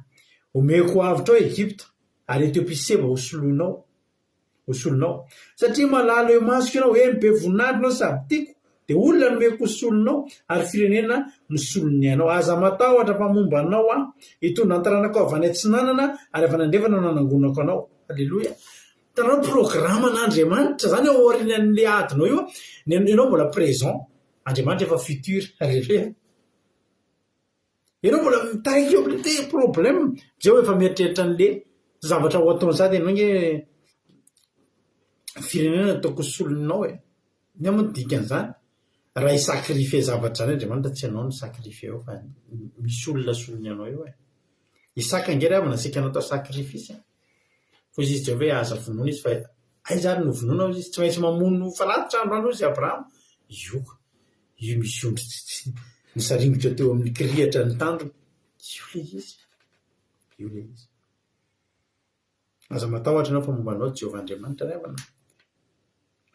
B: Omeko ho avotra ao Egypta, ary Etiopia sy Seba ho soloinao, ho solonao. Satria malala eo imasoko ianao, eny, be voninahitra ianao sady tiako, dia olona nomeko ho solonao, ary firenena no solon'ny ainao. Aza matahotra fa momba anao Aho. Hitondra ny taranakao avy any atsinanana, ary avy any andrefana no hanangonako anao. Aleloia. Hitanareo programan'Andriamanitra zany ao aorianan'le adinao io, ny ianao mbola présent, Andriamanitra efa futur, aleloia. Ianao mbola mitaraiky eo amin'le problème, jereo efa mieritreritra an'le zavatra ho ataony sady ianao nge firenena ataoko solonao e. Inona moa ny dikan'izany? Raha hi-sacrifier zavatra izany Andriamanitra tsy ianao no sacrifier eo fa misy olona solony anao eo e. Isaka ange ry havana saika natao sacrifice e. Hoy izy Jehovah hoe aza vonoina izy fa aiza ary no vonoina hoy izy, tsy maintsy mamono fanatitra androany hoy izy Abrahama. Io, io misy ondry tsy tsy nisaringotra teo amin'ny kirihatra ny tandrony. Io ilay izy. Io ilay izy. Aza matahotra ianao fa momba anao Jehovah Andriamanitra ry havana.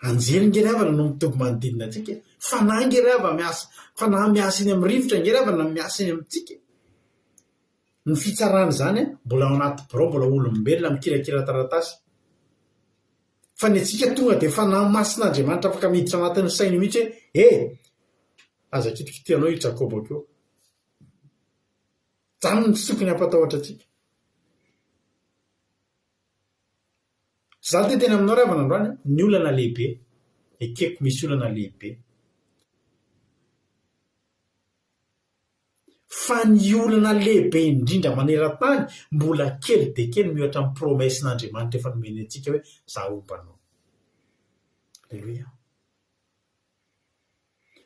B: Anjely nge ry havana no mitoby manodidina antsika e. Fanahy nge ry havana miasa, fanahy miasa eny amin'ny rivotra nge ry havana miasa eny amintsika e. Ny fitsarana izany mbola ao anaty birao, mbola olombelona mikirakira taratasy. Fa ny antsika tonga dia fanahy masin'Andriamanitra afaka miditra anatin'ny sainy mihitsy hoe e! Aza kitikitihanao io Jakoba io. Izany no tsy tokony hampatahotra antsika. Izaho te hiteny aminao ry havana androany, ny olana lehibe, ekeko misy olana lehibe. Fa ny olana lehibe indrindra maneran-tany mbola kely dia kely miohatra amin'ny promesse-n'Andriamanitra efa nomeny antsika hoe Izaho homba anao. Aleloia.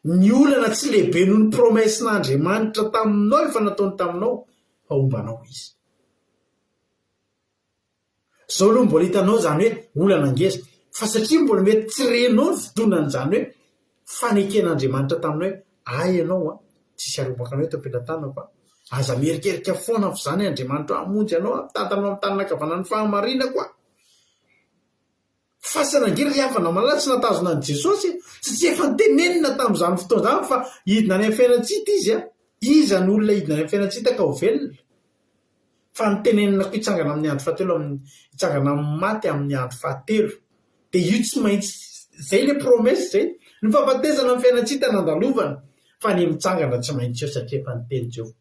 B: Ny olana tsy lehibe noho ny promesse-n'Andriamanitra taminao efa nataony taminao fa homba anao Izy. Zao aloha mbola hitanao izany hoe olana ngeza fa satria mbola mety tsy renao ny fidonan'izany hoe faneken'Andriamanitra taminao hoe ahy ianao an, tsisy harombaka anao eto am-pelatanako an, aza mierikerika foana f'izany Andriamanitra hamonjy anao an, mitantana anao amin'ny tanana ankavanan'ny fahamarinako an. Fasana ange ry havana malala tsy nahatazona an'i Jesosy e! Satria efa notenenina tamin'izany fotoana izany fa hidina any amin'ny fiainan-tsy hita izy a! Iza no olona hidina any amin'ny fiainan-tsy hita ka ho velona? Fa notenenina koa hitsangana amin'ny andro fahatelo amin'ny hitsangana amin'ny maty amin'ny andro fahatelo. Dia io tsy maintsy izay ilay promesse izay. Ny fahafatesana amin'ny fiainan-tsy hita nandalovana fa ny mitsangana tsy maintsy eo satria efa niteny Jehovah.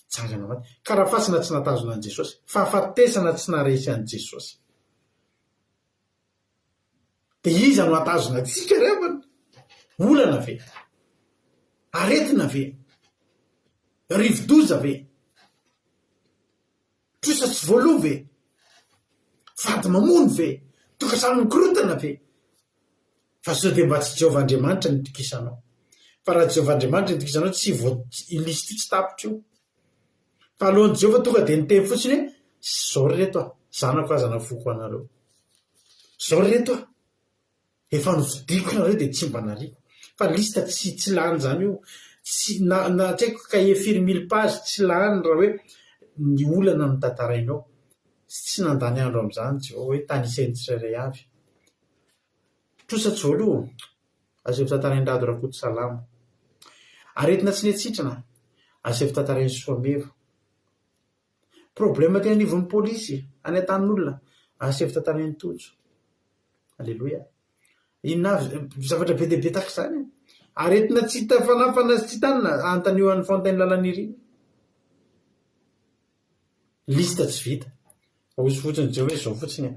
B: Hitsangana maty. Ka raha fasana tsy nahatazona an'i Jesosy, fahafatesana tsy naharesy an'i Jesosy. Dia iza no hahatazona antsika ry havana? Olana ve? Aretina ve? Rivodoza ve? Trosa tsy voaloa ve? Vady mamono ve? Tokantrano mikorontana ve? Fa sao dia mba tsy Jehovah Andriamanitra no itokisanao? Fa raha Jehovah Andriamanitra no itokisanao, tsy voa, io lisitra io tsy tapitra io. Fa alohan'i Jehovah tonga dia niteny fotsiny hoe, Izao ry reto a! Zanako aza nafoiko ho anareo. Zao ry reto a! Efa nofidiko nareo dia tsy mba nariako. Fa liste tsy tsy lany izany io. Tsy na na tsy haiko cahier firy mille pages tsy lany raha hoe ny olana no tantaraina ao. Tsy nandany andro amin'izany Jehovah hoe tanisainy tsirairay avy. Trosa tsy voaloa. Asaivo tantarain'i Rado Rakotosalama. Aretina tsy nety sitrana. Asaivo tantarain'i Soameva. Problème teny anivon'ny polisy, any an-tanin'olona, asaivo tantarain'i Tojo. Aleloia. Inona avy, zavatra be dia be tahaka izany. Aretina tsy hita fanafana sy tsy hitanina, anontanio an'i Fontaine Lalanirina. Liste tsy vita. Hozy fotsiny jereo hoe izao fotsiny e.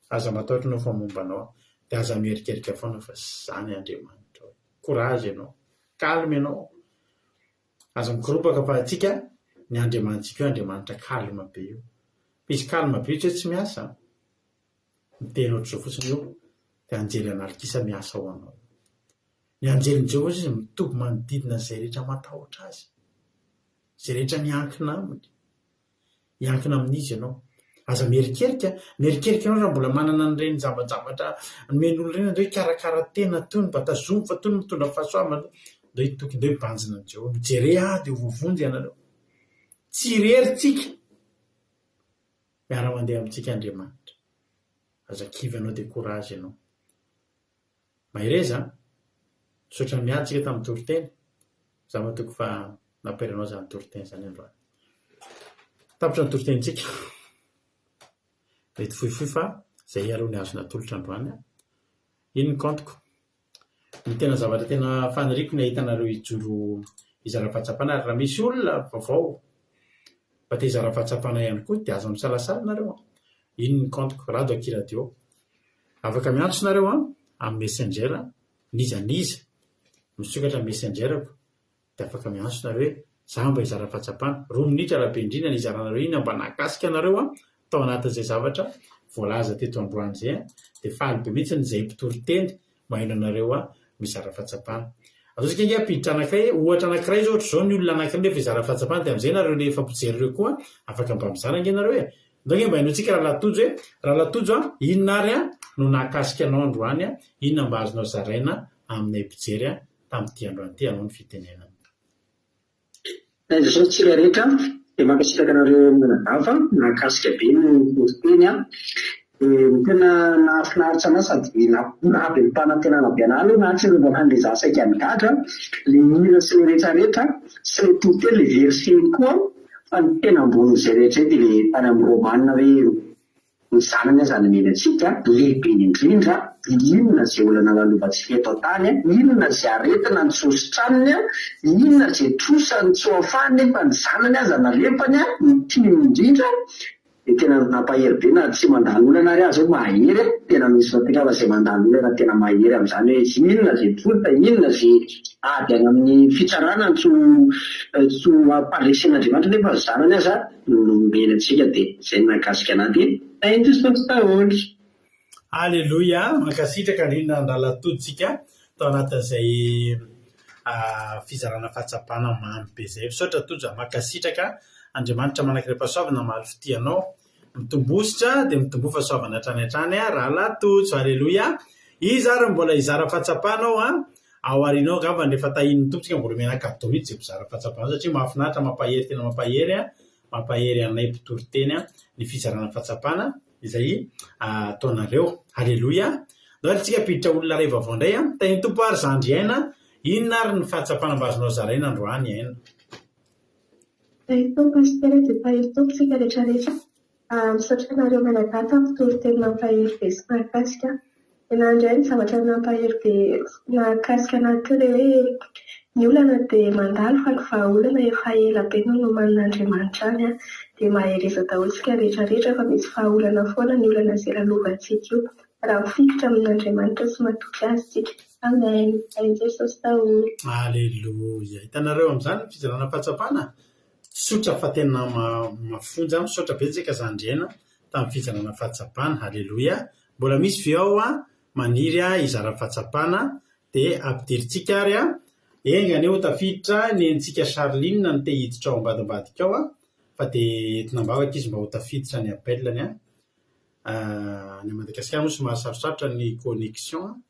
B: Aza matahotra ianao fa momba anao aho. Dia aza mierikerika foana fa izany Andriamanitra. Courage ianao. Calme ianao. Aza mikoropaka fa antsika ny Andriamanitsika io Andriamanitra calme be io. Fa izy calme be io tsy hoe tsy miasa an. Miteny ohatr'izao fotsiny io dia anjely an'alikisa miasa ho anao. Ny anjelin'i Jehovah izy mitoby manodidina izay rehetra matahotra azy. Izay rehetra miankina aminy. Hiankina amin'iza ianao? Aza mierikerika, mierikerika ianao raha mbola manana an'ireny zavajavatra nomen'olona ireny, andao hikarakara tena tony, mba tazomy fa tony mitondra fahasoavana, andao hitoky, andao hibanjina an'i Jehovah. Mijere ahy dia ho voavonjy ianareo. Tsy irery tsika. Miara-mandeha amintsika Andriamanitra. Aza kivy ianao, dia courage ianao. Mahereza an! Misaotra an'i Mialy tsika tamin'ny toriteny. Za matoky fa nampahery anao izany toriteny izany androany. Tapitra ny toritenintsika. Mety fohifohy fa izay aloha ny azo natolotra androany an. Iny ny kaontiko. Ny tena zavatra tena faniriako ny hahita anareo hijoro hizara fahatsapana ary raha misy olona vaovao mba te hizara fahatsapana ihany koa dia aza misalasala nareo an. Iny ny kaontiko, Rado Akia Radio. Afaka miantso nareo an, amin'ny messenger, n'iza n'iza, misokatra ny messenger-ko dia afaka miantso nareo hoe za mba hizara fahatsapana. Roa minitra raha be indrindra ny hizaranareo inona mba nahakasika anareo an, tao anatin'izay zavatra voalaza teto androany izay an, dia faly be mihitsy izay mpitory teny maheno anareo an mizara fahatsapana. Ataontsika ange hampiditra anankiray, ohatra anankiray izao ohatr'izao ny olona anankiray nefa hizara fahatsapana dia amin'izay nareo le efa mpijery ireo koa afaka mba mizara ange nareo e. Ndao ange mba henointsika Rahalahy Tojo e! Rahalahy Tojo a, inona ary a no nahakasika anao androany a? Inona mba azonao zaraina aminay mpijery a tamin'ity androany ity? Anao ny fitenenana.
E: Misaotra antsika rehetra dia mankasitraka anareo mianadahy fa nahakasika be ny toriteny a! Dia ny tena nahafinaritra anah sady nahavelom-panantenana be anah aloha nahatsiarovana an'ilay za saika nigadra, le hira sy le retraretra sy le toriteny le verset iny koa Fa ny tena ambonin'izay rehetra izay dia ilay tany amin'ny Romana hoe ny zanany aza nomeny antsika, lehibe indrindra, inona izay olana lalovantsika eto an-tany, inona izay aretina no tsy hositraniny, inona izay trosa no tsy ho afahany nefa ny zanany aza nalefany, ny tiany indrindra, dia tena nampahery be na tsy mandalo olana ary aho izao mahery, tena misy fa izay mandalo olana tena mahery amin'izany hoe inona izay trosa, inona izay ady any amin'ny fitsarana no tsy ho tsy ho ampaharesen'Andriamanitra nefa ny zanany aza no nomeny antsika dia izay no nahakasika anah dia tahin'i Jesosy daholo.
B: Aleloia! Mankasitraka indrindra Andralatoa tsika tao anatin'izay fizarana fahatsapana mamy be izay. Misaotra Tojo a! Mankasitraka Andriamanitra manankiray-pahasoavana hamaly fitia anao. Mitombositra dia mitomboa fahasoavana hatrany hatrany Rahalahy Tojo. Aleloia! Iza ary no mbola hizara fahatsapana ao an? Ao aoriana ao angambany rehefa tahian'ny Tompo tsika mbola omena cadeau mihitsy izay mpizara fahatsapana satria mahafinaritra mampahery tena mampahery an, mampahery anay mpitory teny an ny fizarana fahatsapana izay ataonareo. Aleloia! Ndao ary tsika hampiditra olona iray vaovao indray an. Tahian'ny Tompo ary zandry Aina. Inona ary ny fahatsapana mba azonao zaraina androany Aina?
F: Tahian'ny Tompo Pasitera dia tahian'ny Tompo tsika rehetra rehetra. Misaotra anareo mianadahy tamin'ny toriteny mampahery be sy mahakasika. Tena indray ny zavatra nampahery be nahakasika anahy teo ilay hoe ny olana dia mandalo fa ny vahaolana efa ela be no nomanin'Andriamanitra any an. Dia mahereza daholo isika rehetra rehetra fa misy vahaolana foana ny olana izay lalovantsika io. Raha mifikitra amin'Andriamanitra sy matoky Azy isika. Amen. Tahin'i Jesosy daholo.
B: Aleloia. Hitanareo amin'izany ny fizarana fahatsapana? Tsotra fa tena mafonja. Misaotra betsaka zandry aina tamin'ny fizarana fahatsapana. Aleloia. Mbola misy ve ao maniry hizara fahatsapana dia ampidirintsika ary an! Enga anie ho tafiditra nenintsika Charline no te hiditra ao ambadimbadika ao fa dia entina am-bavaka izy mba ho tafiditra ny appel-ny an! Any Madagasikara moa somary sarotsarotra ny connexion.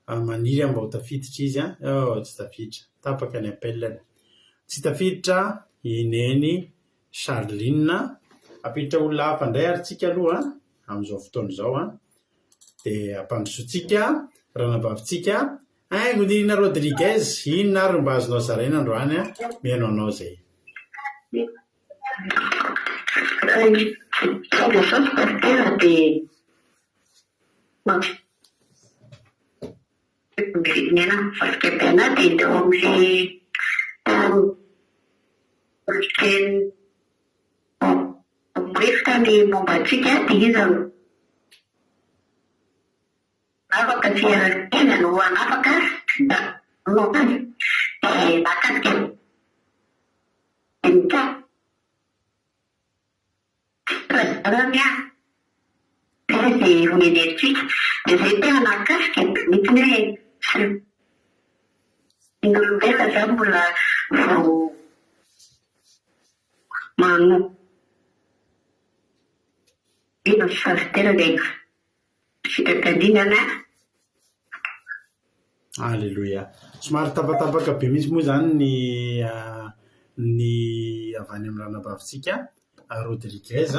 B: Maniry aho mba ho tafiditra izy an. Oh, tsy tafiditra. Tapaka ny appel-ny. Tsy tafiditra i Neny Charline. Hampiditra olona hafa indray ary tsika aloha amin'izao fotoana izao an. Dia ampandrosoantsika ranabavintsika Haingonirina Rodriguez. Inona ary no mba azonao zaraina androany an? Mihaino anao izay.
G: Jesosy Pasitera dia Miverina vasikabena dia teo amin'ilay teny miresaka ny momba antsika dia iza no hanafaka sy iza no hanafaka dia mahakasika ny Zany an! Dia omena antsika. Dia izay tena nahakasika be mihitsy hoe tsy ny olombelona izany mbola vao manomboka ny Pasitera dia fitantandrinana.
B: Aleloia. Somary tapatapaka be mihitsy moa izany ny ny avy any amin'ny ranabavintsika Rodriguez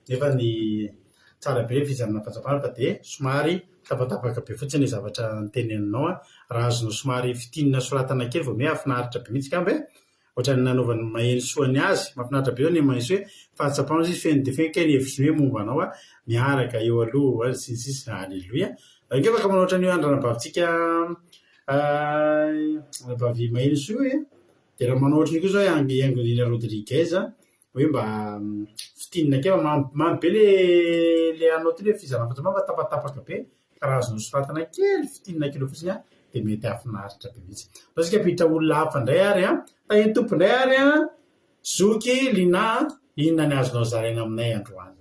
B: nefa ny tsara be ny fizarana fahatsapana fa dia somary tapatapaka be fotsiny ilay zavatra noteneninao an. Raha azonao somary fintinina soratana kely vao miha hahafinaritra be mihitsy angamba e. Ohatran'ny nanaovan'i Mahenisoa ny azy. Mahafinaritra be zao ny Mahenisoa hoe fahatsapana izy feno dia feno kay ny hevitry ny hoe momba anao aho miaraka eo aloha sy ny sisa. Aleloia. Ange afaka manao ohatran'io andry ranabavintsika ranabavy Mahenisoa io e. Dia raha manao ohatran'io koa zao i Haingonirina Rodriguez hoe mba fintinina kely fa mamy mamy be le le anao ty le fizarana fahatsapana fa tapatapaka be ka raha azonao soratana kely fintinina kely eo fotsiny an dia mety hahafinaritra be mihitsy. Andao isika hampiditra olona hafa indray ary an. Tahian'ny Tompo indray ary an. Zoky Lina a, inona ny azonao zaraina aminay androany?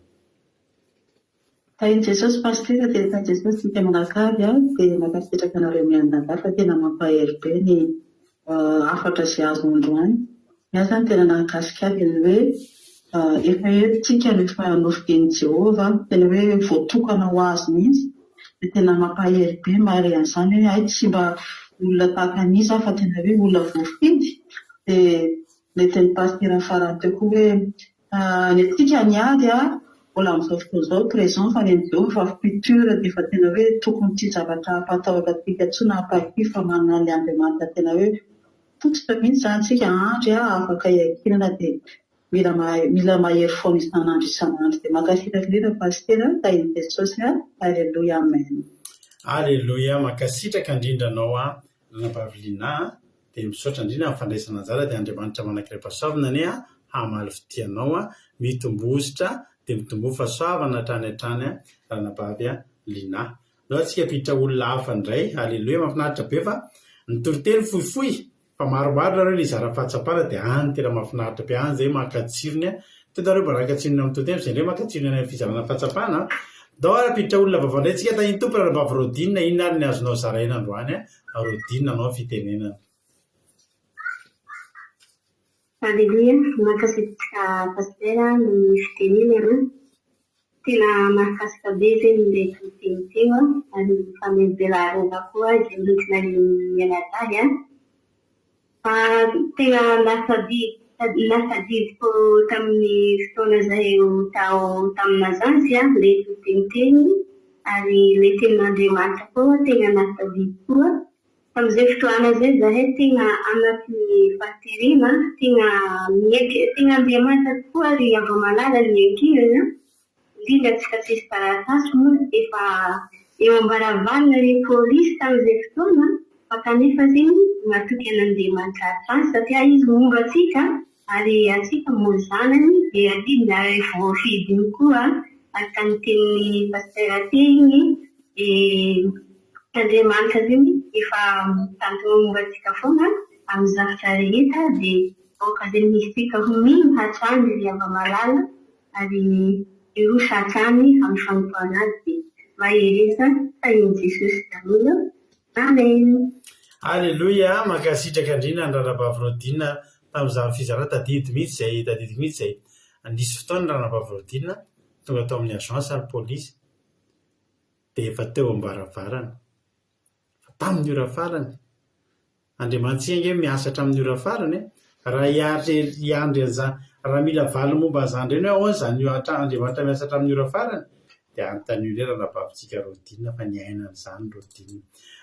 H: Tahin'i Jesosy Pasitera dia tahin'i Jesosy tsika mianakavy a, dia mankasitraka anareo mianadahy fa tena mampahery be ny hafatra izay azo androany. Ny ahy izany tena nahakasika ahy dia ny hoe efa eto tsika no efa nofidian'i Jehovah, tena hoe voatokana ho azy mihitsy, dia tena mampahery be mahare an'izany hoe hay tsy mba olona tahaka an'iza aho fa tena hoe olona voafidy, dia Nentin'ny pasitera farany teo koa hoe ny antsika ny ady mbola amin'izao fotoana izao présent fa ny an'i Jehovah efa futur dia efa tena hoe tokony tsy zavatra hampatahotra antsika intsony na hampahakivy fa manana an'ilay Andriamanitra tena hoe fototra mihitsy izany isika andry afaka hiankinana dia mila mila mahery foana isan'andro isan'andro dia mankasitraka indrindra pasitera tahin'i Jesosy Alléluia Amen.
B: Alléluia mankasitraka indrindra anao Ranabavy Lina a. Dia misaotra indrindra amin'ny fandraisana anjara dia Andriamanitra manankiray fahasoavana anie hamaly fitia anao a, mitombositra dia mitomboa fahasoavana hatrany hatrany a, ranabavy Lina. Ndao antsika hampiditra olona hafa indray, Aleloia, mahafinaritra be fa ny toriteny fohifohy fa maromaro nareo nizara fahatsapana dia any tena mahafinaritra be, any zay maka tsirony a, Tonga nareo mba naka tsirony amin'ny toriteny fa zay indray maka tsirony any amin'ny fizarana fahatsapana a. Ndao ary hampiditra olona vaovao indray tsika, tahin'ny Tompo ranabavy Rodine, inona ary ny azonao zaraina androany a? Rodine anao fitenenana.
C: Aleloia, mankasitraka Pasitera ny fitenenana, tena mahakasika be zegny ilay toriteny teo ary famezibelarana koa izay nentina mianadahy an. Tena nahatadidiko tamin'ny fotoana izay tao tamina zaza ilay toriteny teny ary ilay tenin'Andriamanitra koa tena nahatadidy koa. Tamin'izay fotoana izay izahay tena anatin'ny fahaterena, tena miaiky, tena Andriamanitra tokoa ry hava-malala ny ankinana, indrindra antsika tsisy taratasy moa efa eo am-baravarana ireo polisy tamin'izay fotoana fa kanefa zegny matoky an'Andriamanitra hatrany satria izy momba antsika ary antsika moa zanany dia adidiny ary voafidiny koa araka ny tenin'ny Pasitera teo igny dia Andriamanitra zegny efa mitantana momba antsika foana amin'ny zavatra rehetra dia aoka zegny isika ho mino hatrany ry hava-malala ary hiroso hatrany amin'ny fanompoana azy dia mahereza tahin'i Jesosy daholo Amen.
B: Aleloia, mankasitraka indrindra ny Ranabavy Rodina tamin'izany fizarana, tadidiko mihitsy izay, tadidiko mihitsy izay, nisy fotoana Ranabavy Rodina. Tonga tao amin'ny agence ny polisy dia efa teo am-baravarana. Fa tamin'ny ora farany, Andriamanitsika ange miasa hatramin'ny ora farany e! Raha hiaritra hiandry an'izany, raha mila valiny momba an'izany indray ny hoe ahoana izany Andriamanitra miasa hatramin'ny ora farany, dia anontanio indray ranabavintsika Rodine fa niaina an'izany Rodine.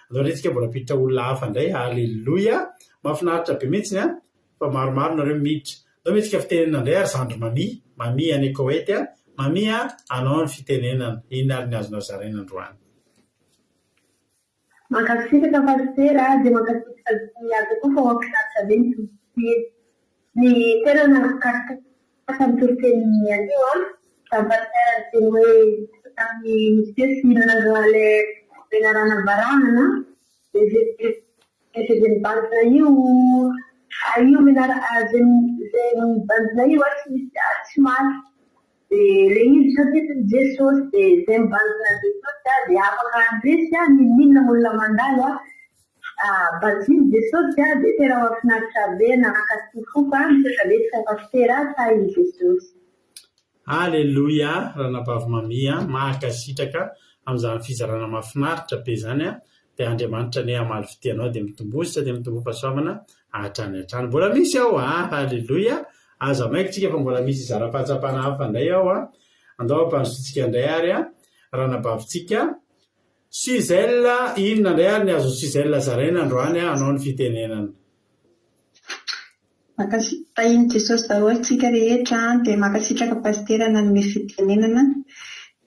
B: Andao indray tsika mbola hampiditra olona hafa indray, Aleloia! Mahafinaritra be mihitsy an! Fa maromaro nareo miditra. Andao mihetsika fitenenana indray ary zandry Mamie, Mamie any Koety a! Mamie a! Anao ny fitenenana, inona ary ny azonao zaraina androany?
F: Mankasitraka Pasitera a, dia mankasitraka Zoky koa fa mahafinaritra be ny toriteny. Ny tena nahakasika ahy tamin'ny toritenin'ny anio an, tamin'ny Pasitera niteny hoe tamin'ny nisy fihinanana ilay menarana varahana dia izay izay mibanjina io io menara izay mibanjina io an tsy misy tsy maty. Dia ilay izy sao tian'i Jesosy dia izay mibanjina an'i Jesosy dia afaka handresy n'inon'inona olona mandalo banjino Jesosy dia tena mahafinaritra be nankafy foko misaotra betsaka Pasitera tahin'i Jesosy.
B: Aleloia ranabavy Mamia a, mankasitraka amin'izany fizarana mahafinaritra be izany a, dia Andriamanitra anie hamaly fitia anao dia mitomboa dia mitomboa fahasoavana hatrany hatrany. Mbola misy ao a, aleloia, aza maika tsika fa mbola misy hizara fahatsapana hafa indray ao a. Andao hampandrosoantsika indray ary a, ranabavintsika Suzelle, inona indray ary ny azon'i Suzelle zaraina androany a, anao ny fitenenana.
I: Mankasitraka, tahin'i Jesosy daholo tsika rehetra an, dia mankasitraka Pasitera nanome fitenenana,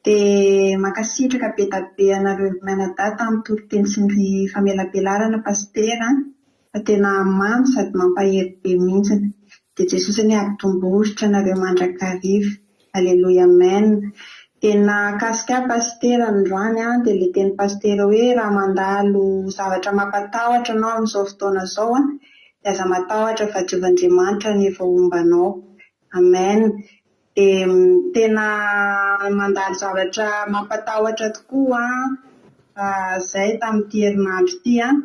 I: dia mankasitraka be da be anareo mianadahy tamin'ny toriteny sy ny famelabelarana Pasitera an, fa tena mamy sady mampahery be mihitsiny, dia Jesosy anie hampitombo oritra anareo mandrakariva. Aleloia Amen. Dia nahakasika ahy Pasitera androany an, dia ilay tenin'i Pasitera hoe raha mandalo zavatra mampatahotra anao amin'izao fotoana izao an, dia aza matahotra fa Jehovah Andriamanitra no efa homba anao. Amen. Dia tena mandalo zavatra mampatahotra tokoa an, izay tamin'ity herinandro ity an.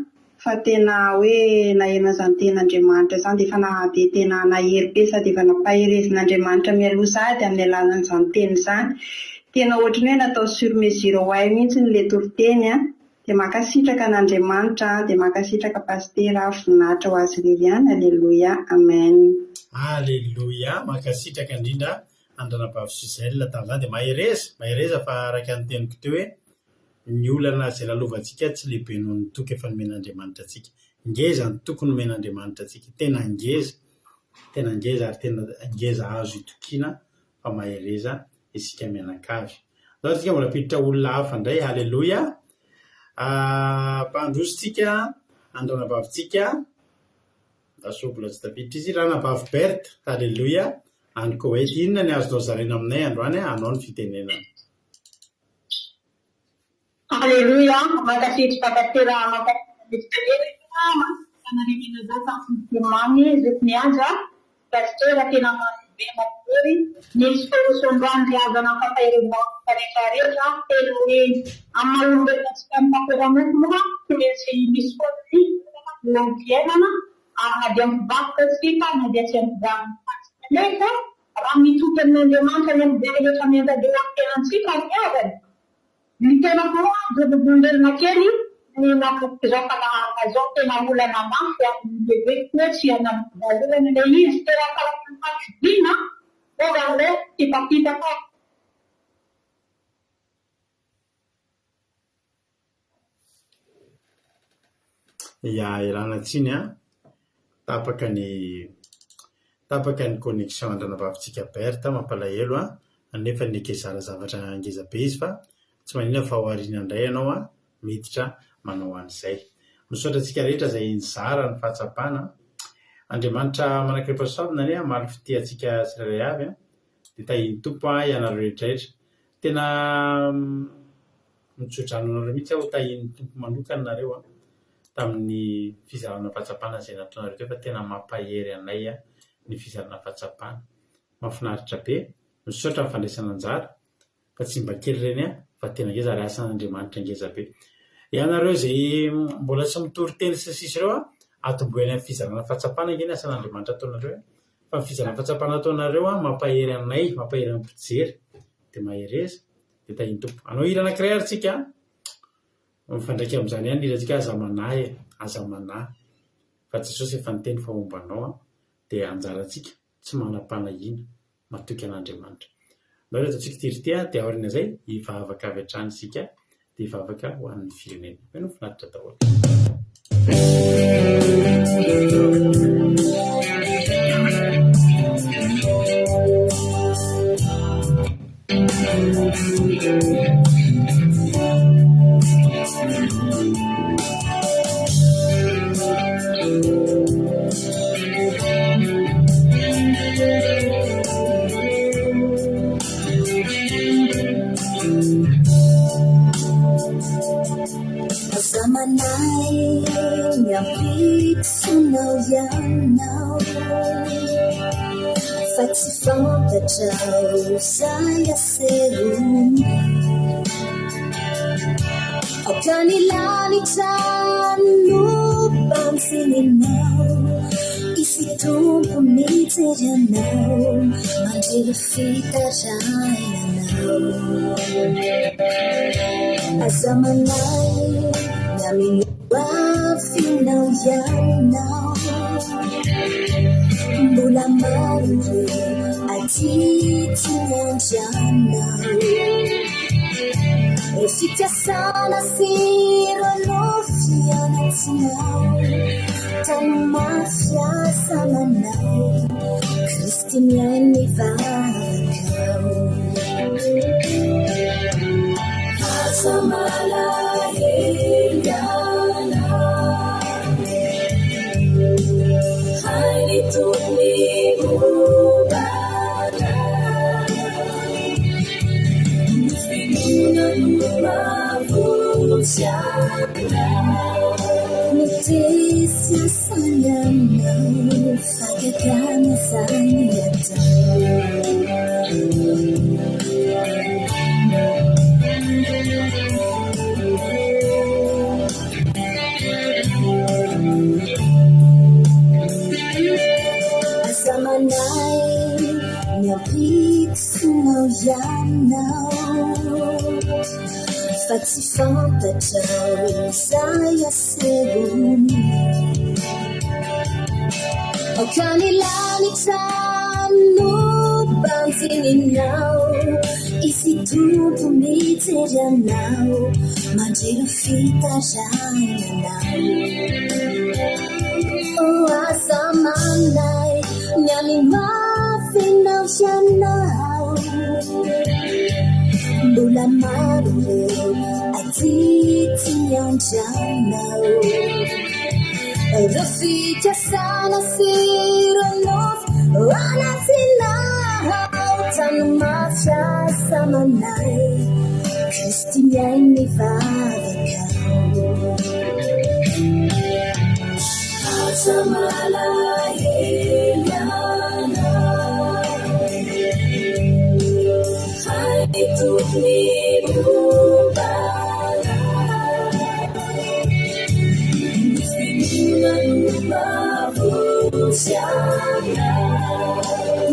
I: Fa tena hoe naheno an'izany tenin'Andriamanitra izany dia efa dia tena nahery be sady efa nampaherezin'Andriamanitra mialoha sahady amin'ny alalan'izany teny izany. Tena ohatran'ny hoe natao sur mesure ho ahy mihitsy ilay toriteny an! Dia mankasitraka an'Andriamanitra an! Dia mankasitraka Pasitera an! Voninahitra ho Azy irery ihany! Aleloia! Amen!
B: Aleloia! Mankasitraka indrindra an-dRanabavy Suzelle tamin'izany dia mahereza, mahereza fa araka ny teniko teo hoe Ny olana izay lalovantsika tsy lehibe noho ny toky efa nomen'Andriamanitra antsika. Ngeza ny toky nomen'Andriamanitra antsika, tena ngeza, tena ngeza ary tena ngeza azo itokiana fa mahereza isika mianakavy. Andao isika mbola hampiditra olona hafa indray, haleloia! Ampandroso tsika an-dranabavintsika, sao mbola tsy tafiditra izy, ranabavy Berthe, haleloia, any Koweït. Inona ny azonao zaraina aminay androany, anao ny fitenenana.
G: Aleloia, mankasitraka Pasitera mankasitraka Misionera, mankasitraka anareo mianadahy tamin'ny teny mamy, zoky mihaja, Pasitera tena mamy be mampahery, nisy solution androany ry havana ampampaherezana rehetra rehetra, tena hoe amin'ny maha olombelona antsika mitampera-nofo moa tsy maintsy misy foana ny olana eo amin'ny fiainana ary na dia mpivavaka isika na dia tsy mpivavaka nefa Raha mitoky amin'Andriamanitra ny amin'izay rehetra mianjaika eo amin'ny fiainantsika ry havana, ny tenako moa dia vavolombelona kely ny nanomboka izao fandaharana izao tena olana mafy ary noheveriko hoe tsy hanam-boalohany ilay izy tena faram-pahakiviana momba an'ilay fitapitaka.
B: Ya, ialana tsiny an, tapaka ny tapaka ny connexion an-dranabavintsika Berthe, mampalahelo an, nefa neke hizara zavatra ngeza be izy fa tsy maninona fa ao aoriana indray ianao an, miditra manao an'izay. Misaotra antsika rehetra izay nizara ny fahatsapana an. Andriamanitra manankarem-pahasoavana anie hamaly fitia antsika tsirairay avy an, dia tahian'ny Tompo an ianareo rehetra rehetra. Tena mitsodrano anareo mihitsy aho, tahian'ny Tompo manokana nareo an, tamin'ny fizarana fahatsapana izay nataonareo teo fa tena mampahery anay ny fizarana fahatsapana. Mahafinaritra be, misaotra amin'ny fandraisana anjara fa tsy mba kely ireny an, fa tena ngeza ary asan'Andriamanitra ngeza be. Ianareo izay mbola tsy mitory teny sy ny sisa ireo an, atombohy any amin'ny fizarana fahatsapana ange ny asan'Andriamanitra ataonareo e. Fa ny fizarana fahatsapana ataonareo an, mampahery anay, mampahery ny mpijery. Dia mahereza, dia tahin'ny Tompo. Hanao hira anankiray ary tsika, mifandraika amin'izany ihany ny hirantsika Aza manahy e, aza manahy fa Jesosy efa niteny fa homba anao aho, dia anjarantsika tsy manam-panahiana, matoky an'Andriamanitra. Andao ry ataontsika ity ry ity dia aorian'izay hivavaka avy hatrany isika dia hivavaka ho an'ny firenena. Mino finaritra daholo.
J: Aza manahy ny ampitsonao ianao Fa tsy fantatrao izay asehony Aoka ny lanitra no banjininao Izy Tompo mijery anao Mandre ny fitarainanao Aza manahy ny amin'ny hoavinao ianao Mbola maro ireo adidy miandry anao Ireo fikasana sy ireo nofy anatinao Tano mafy asa manao Kristy mihaino ny vavakao Aza malahelo ianao Hain'ny Tompo ny momba anao Ny finoana no mahavonjy anao Meteza asany aminao Fahagagana izany atao Aza manahy ny ampitsonao ianao Fa tsy fantatrao izay asehony Aoka ny lanitra no banjininao Izy Tompo mijery anao Mandre ireo fitarainanao Oh aza manahy ny amin'ny hoavinao ianao Mbola maro ireo adidy miandry anao Ireo fikasana sy ireo nofy anatinao Tano mafy asa manahy Kristy mihaino ny vavakao Aza malahelo ianao Hain'ny Tompo ny momba anao Ny finoana no mahavonjy anao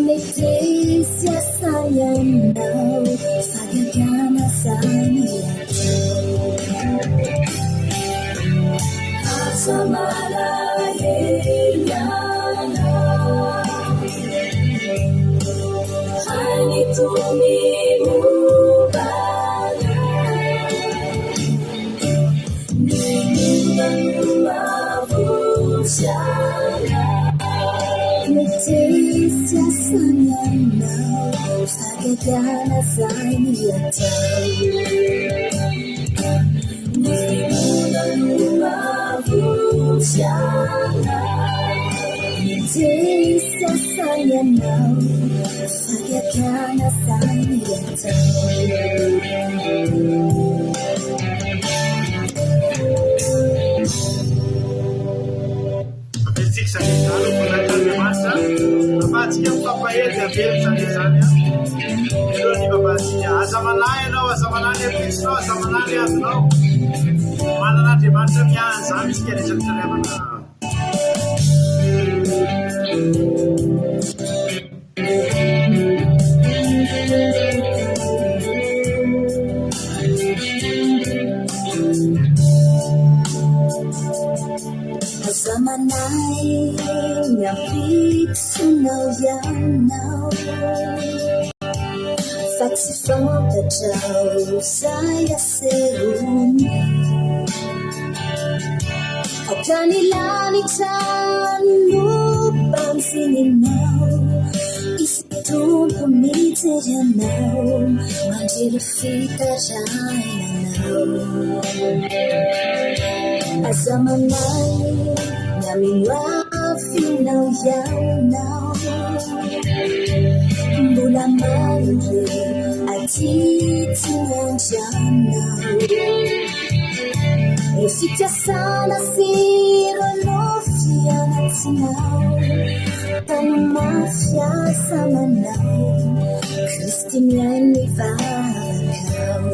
J: Meteza asa ianao Fahagagana izany atao Aza malahelo ianao Hain'ny Tompo ny momba anao Ny finoana no mahavonjy anao Meteza asany aminao Fahagagana izany atao Ny finoana no mahavonjy anao Meteza asany aminao Fahagagana izany atao
B: Avelontsika izany izany ho voninahitr'Andriamanitra. Afahantsika mifampahery dia avelo izany izany. Mialoha ny hivavahantsika. Aza manahy ianao, aza manahy ny ampitsonao, aza manahy ny azonao. Manana Andriamanitra miahy an'izany isika rehetra rehetra ry havana.
J: manahy ny ampitsonao ianao Fa tsy fantatrao izay asehony Aoka ny lanitra no banjininao Izy Tompo mijery anao Mandre ny fitarainanao Aza manahy ny amin'ny hoavinao ianao Mbola maro ireo adidy miandry anao Ireo fikasana sy ireo nofy anatinao Tano mafy asa manao Kristy mihaino ny vavakao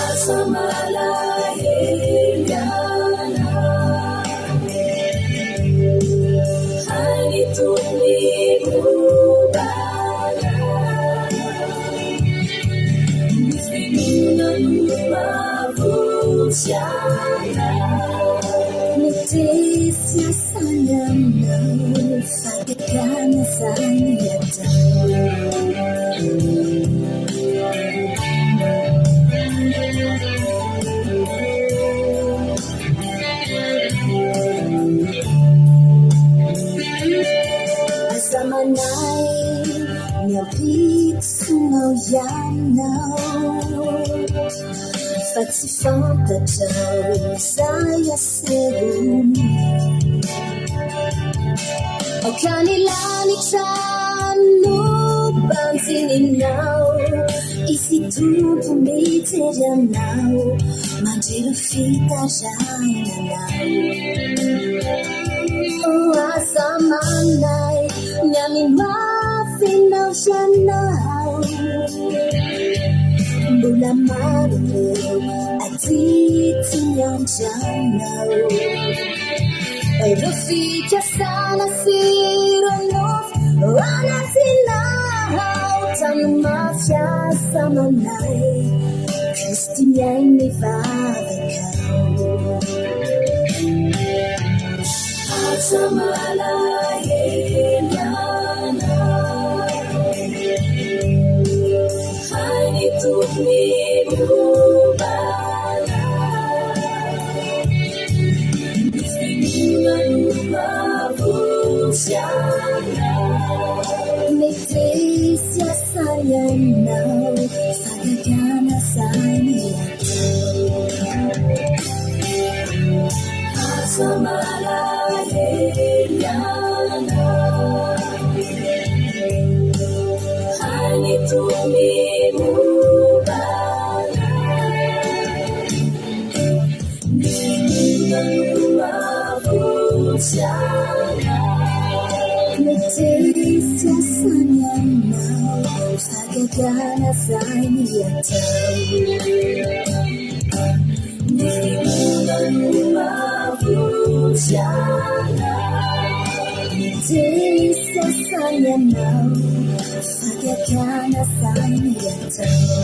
J: Aza malahelo ianao Hay ny Tompo ny momba anao Ny finoana no mahavonjy anao Mitesy asany aminao Fahagagana izany atao Aza manahy ny ampitsonao ianao Fa tsy fantatrao izay asehony Aoka ny lanitra no banjininao Izy Tompo mijery anao Mandre ireo fitarainanao Oh aza manahy ny amin'ny mafinao ianao Mbola maro ireo adidy miandry anao Ireo fikasana sy ireo nofy anatinao Tano mafy aza manahy Kristy mihaino ny vavakao Aza malahelo ianao Hain'ny Tompo ny momba anao Ny finoana no mahavonjy anao Mety hisy asa ianao Fahagagana izany atao Aza malahelo ianao Hain'ny Tompo ny momba anao Ny finoana no mahavonjy anao Mety hisy asany aminao Fahagagana izany atao Ny finoana no mahavonjy anao Mety hisy asany aminao Fahagagana izany atao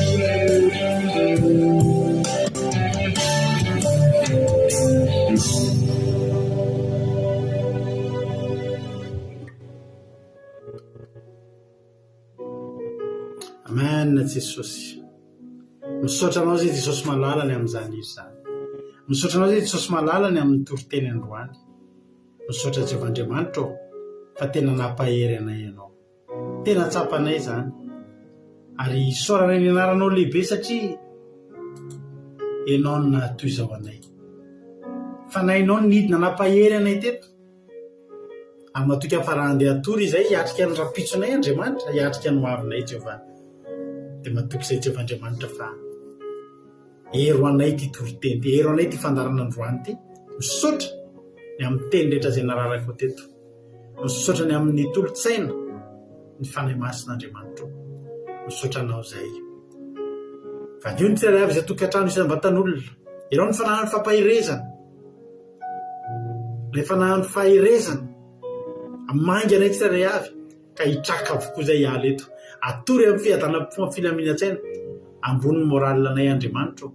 B: Amen Jesosy. Misaotra anao zay Jesosy malala ny amin'izany hira izany. Misaotra anao zay Jesosy malala ny amin'ny toriteny androany. Misaotra Jehovah Andriamanitra ô fa tena nampahery anay ianao. Tena tsapanay izany. Ary isaoranay ny anaranao lehibe satria ianao no nahatoy izao anay. Fanahinao no nidina nampahery anay teto. Ary matoky aho fa raha handeha hatory izahay, hiatrika ny rahampitsonay Andriamanitra, hiatrika ny hoavinay Jehovah. Dia matoky izahay Jehovah Andriamanitra fa hery ho anay ity toriteny ity, hery ho anay ity fandaharana androany ity. Misaotra ny amin'ny teny rehetra izay nararakao teto. Misaotra ny amin'ny tolo-tsaina ny Fanahy Masina Andriamanitra o. Misaotra anao izay. Vadio ny tsirairay avy izay tokantrano isam-batan'olona. Irao ny fananany fampaherezana. Ilay fanahin'ny faherezana hamangy anay tsirairay avy ka hitraka avokoa izay hiala eto. Atory amin'ny fiadanam-po amin'ny filaminan-tsaina ambony ny moral anay Andriamanitra ô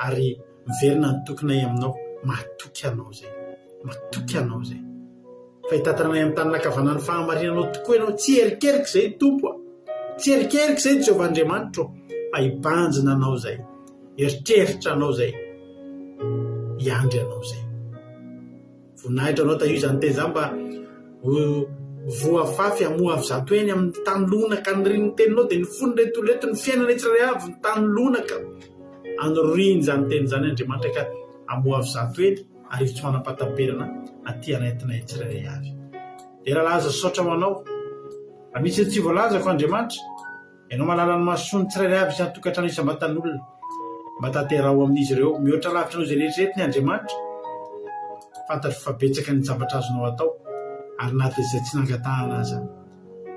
B: ary miverina ny tokinay aminao. Matoky Anao izay. Matoky Anao izay. Fa hitantana anay amin'ny tanana ankavanan'ny fahamarinanao tokoa Ianao. Tsy erikerika izay, Tompo a. Tsy erikerika izay, Jehovah Andriamanitro, fa hibanjina Anao izay. Hieritreritra Anao izay. Hiandry Anao izay. Voninahitra Anao tahio izany teny izany mba ho voafafy hamoa avy zato heny amin'ny tany lonaka anirian'ny teninao dia ny fon'ireto olona ireto ny fiainana tsirairay avy ny tany lonaka aniriany izany teny izany Andriamanitra ka hamoa avy zato heny ary tsy manam-pahataperana aty anatinay tsirairay avy. Dera laza sy saotra ho Anao. Raha misy ny tsy voalazako Andriamanitra, Ianao mahalala ny mahasoa ny tsirairay avy isan-tokantrano isam-batan'olona. Mba tanteraho amin'izy ireo mihoatra lavitra noho izay eritreretiny Andriamanitra. Fantatro fa betsaka ny zavatra azonao atao, ary na dia izay tsy nangatahana aza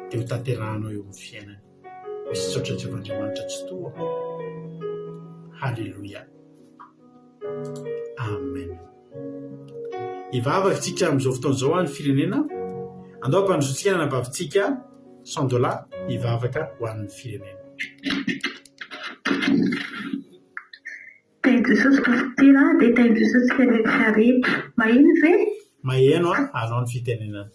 B: dia ho tanterahanao eo amin'ny fiainany. Misaotra Jehovah Andriamanitra Tsitoha. Haleloia. Amen. Hivavaka isika amin'izao fotoana izao any firenena. Andao hampandrosoantsika ny anabavintsika Sandola hivavaka ho an'ny firenena.
F: Tahin'i Jesosy Pasitera dia tahin'i Jesosy tsika rehetra rehetra. Maheno ve?
B: Maheno an, anao ny fitenenana.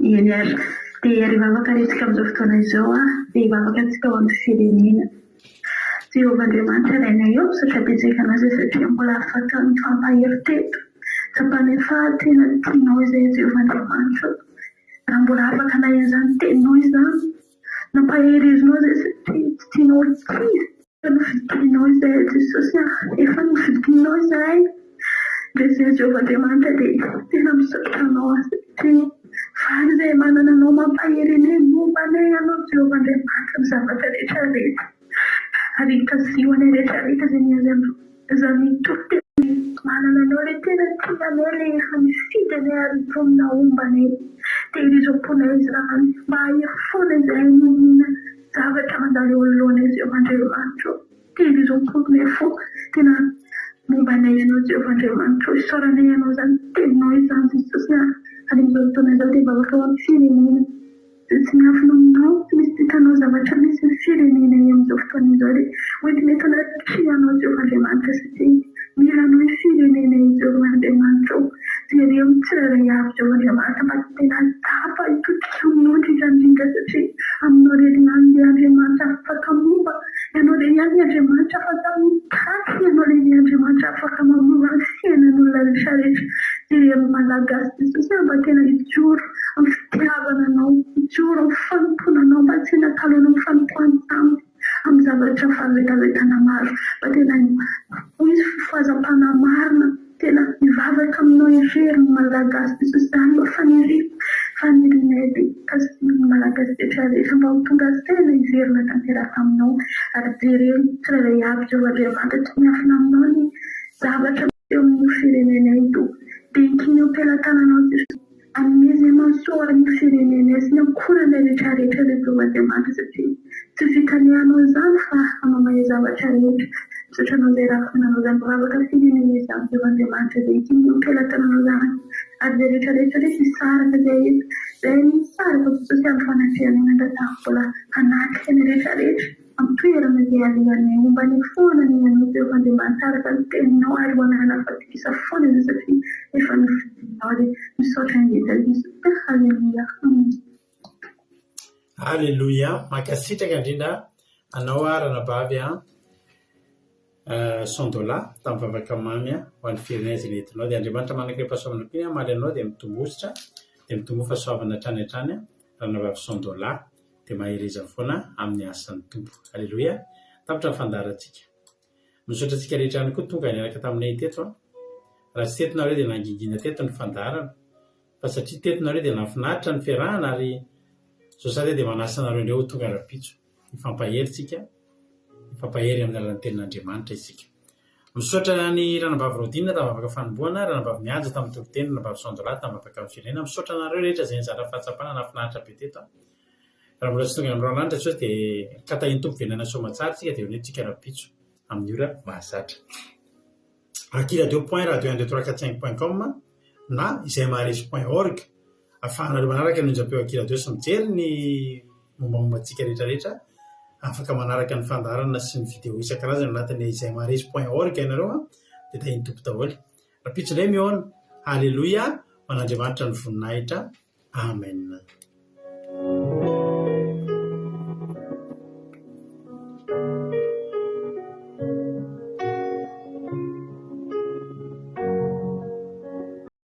F: Eny ary. Dia ry vavaka rentsika amin'izao fotoana izao an, dia hivavaka antsika ho an'ny firenena. Jehovah Andriamanitra Rainay ô, misaotra betsaka Anao izay satria mbola afaka nifampahery teto. Tsapanay fa tena tianao izahay Jehovah Andriamanitra ô. Raha mbola afaka naheno izany teninao izany, nampahererinao izahay satria tsy tianao ho kivy. Efa nofidinao izahay Jesosy a! Efa nofidinao izahay. Dia izay Jehovah Andriamanitra dia tena misaotra Anao aho satria faly izahay manana Anao mampahery anay, momba anay Ianao Jehovah Andriamanitra amin'ny zavatra rehetra rehetra. Ary kasiho anay rehetra rehetra izay miandry amin'izany toriteny manana Anao ilay tena tia anay, ilay efa nifidy anay ary vonona homba anay. Tehirizo am-ponay izany mba hahery foana izahay n'inon'inona Zavatra mandalo eo anoloanay Jehovah Andriamanitra ô, tehirizo am-ponay fo, tena momba anay Ianao Jehovah Andriamanitra ô, isaoranay Ianao izany teninao izany Jesosy a, ary amin'izao fotoana izao dia vavaka ho an'ny firenena izay tsy miafina aminao, tsy misy tsy hitanao zavatra misy ny firenenay amin'izao fotoana izao dia hoentina eto anatrehanao Jehovah Andriamanitra satria mila anao ny firenenay Jehovah Andriamanitra ô, jereo ny tsirairay avy Jehovah Andriamanitra mba tena tsapa hitodika aminao indrindra indrindra satria Aminao irery ihany ilay Andriamanitra afaka momba, Ianao irery ihany ilay Andriamanitra afaka mitaky, Ianao irery ilay Andriamanitra afaka manova ny fiainan'olona rehetra rehetra. Jereo ny Malagasy Jesosy a, mba tena hijoro amin'ny fitiavana Anao, hijoro amin'ny fanompoana Anao, mba tsy hanakalo Anao amin'ny fanompoan-tsampy, amin'ny zavatra fahavetavetana maro, mba tena ho hisy fifohazam-panahy marina. Tena mivavaka aminao irery ny Malagasy Jesosy zany no faniriako, fanirianay be sy ny Malagasy rehetra rehetra mba ho tonga saina hiverina tanteraka aminao ary jereo ny tsirairay avy Jehovah Andriamanitra tsy miafina aminao ny zavatra eo amin'io firenenay io dia enkino eo am-pelatananao Jesosy Hanome izay mahasoa an'ny firenenay sy ny ankohonanay rehetra rehetra ry Jehovah Andriamanitra satria tsy vitanay hanao izany fa Anao mahay zavatra rehetra. Misaotra Anao izay rafitra nanao izany vavaka firenenay izany Jehovah Andriamanitra izay ekenao am-pelatananao izany ary izay rehetra rehetra re hisaraka izay eto izay nisaraka Jesosy amin'ny fanatrehanao nangatahako mbola hanatrika ny rehetra rehetra Amin'ny toerana izay alehanay, homba anay foana anie Ianao Jehovah Andriamanitra araka ny Teninao ary ho ananana fatokisa foana izahay satria efa nofidinao ary misaotra indrindra Jesosy a Haleloia Amen.
B: Aleloia, mankasitraka indrindra anao aho ranabavy a Sandola tamin'ny vavaka mamy ho an'ny firenena izay nentinao. Dia Andriamanitra manan-karem-pahasoavana koa anie hamaly anao dia mitomboa hosotra dia mitomboa fahasoavana hatrany hatrany ranabavy Sandola. dia mahereza foana amin'ny asan'ny Tompo. Aleloia! Tapitra ny fandaharantsika. Misaotra antsika rehetra ihany koa tonga niaraka taminay teto an. Raha tsy teto nareo dia nangingina teto ny fandaharana. Fa satria teto nareo dia nahafinaritra ny fiarahana ary zao sary dia manasa anareo indray ho tonga rahampitso. Hifampahery tsika, hifampahery amin'ny alalan'ny tenin'Andriamanitra isika. Misaotra an'i Ranabavy Rodina tamin'ny vavaka fanombohana, Ranabavy Mihaja tamin'ny toriteny, Ranabavy Sandra tamin'ny vavaka amin'ny firenena. Misaotra anareo rehetra izay nizara fahatsapana nahafinaritra be teto. Raha mbola tsy tonga any amin'ny Ranolanitra tsy hoe dia katahin'ny Tompo venana soamatsara isika dia eo tsika rahampitso amin'ny ora mahazatra. Akiradio point radio un deux trois quatre cinq point com na izay maharesy point org ahafahanareo manaraka ny onjam-peo Akiradio sy mijery ny mombamomba antsika rehetra rehetra. Afaka manaraka ny fandaharana sy ny vidéo isan-karazany ao anatin'ny izay maharesy point org ianareo. Dia tahian'ny Tompo daholo. Rahampitso indray mihaona. Haleloia! Ho an'Andriamanitra ny voninahitra. Amen.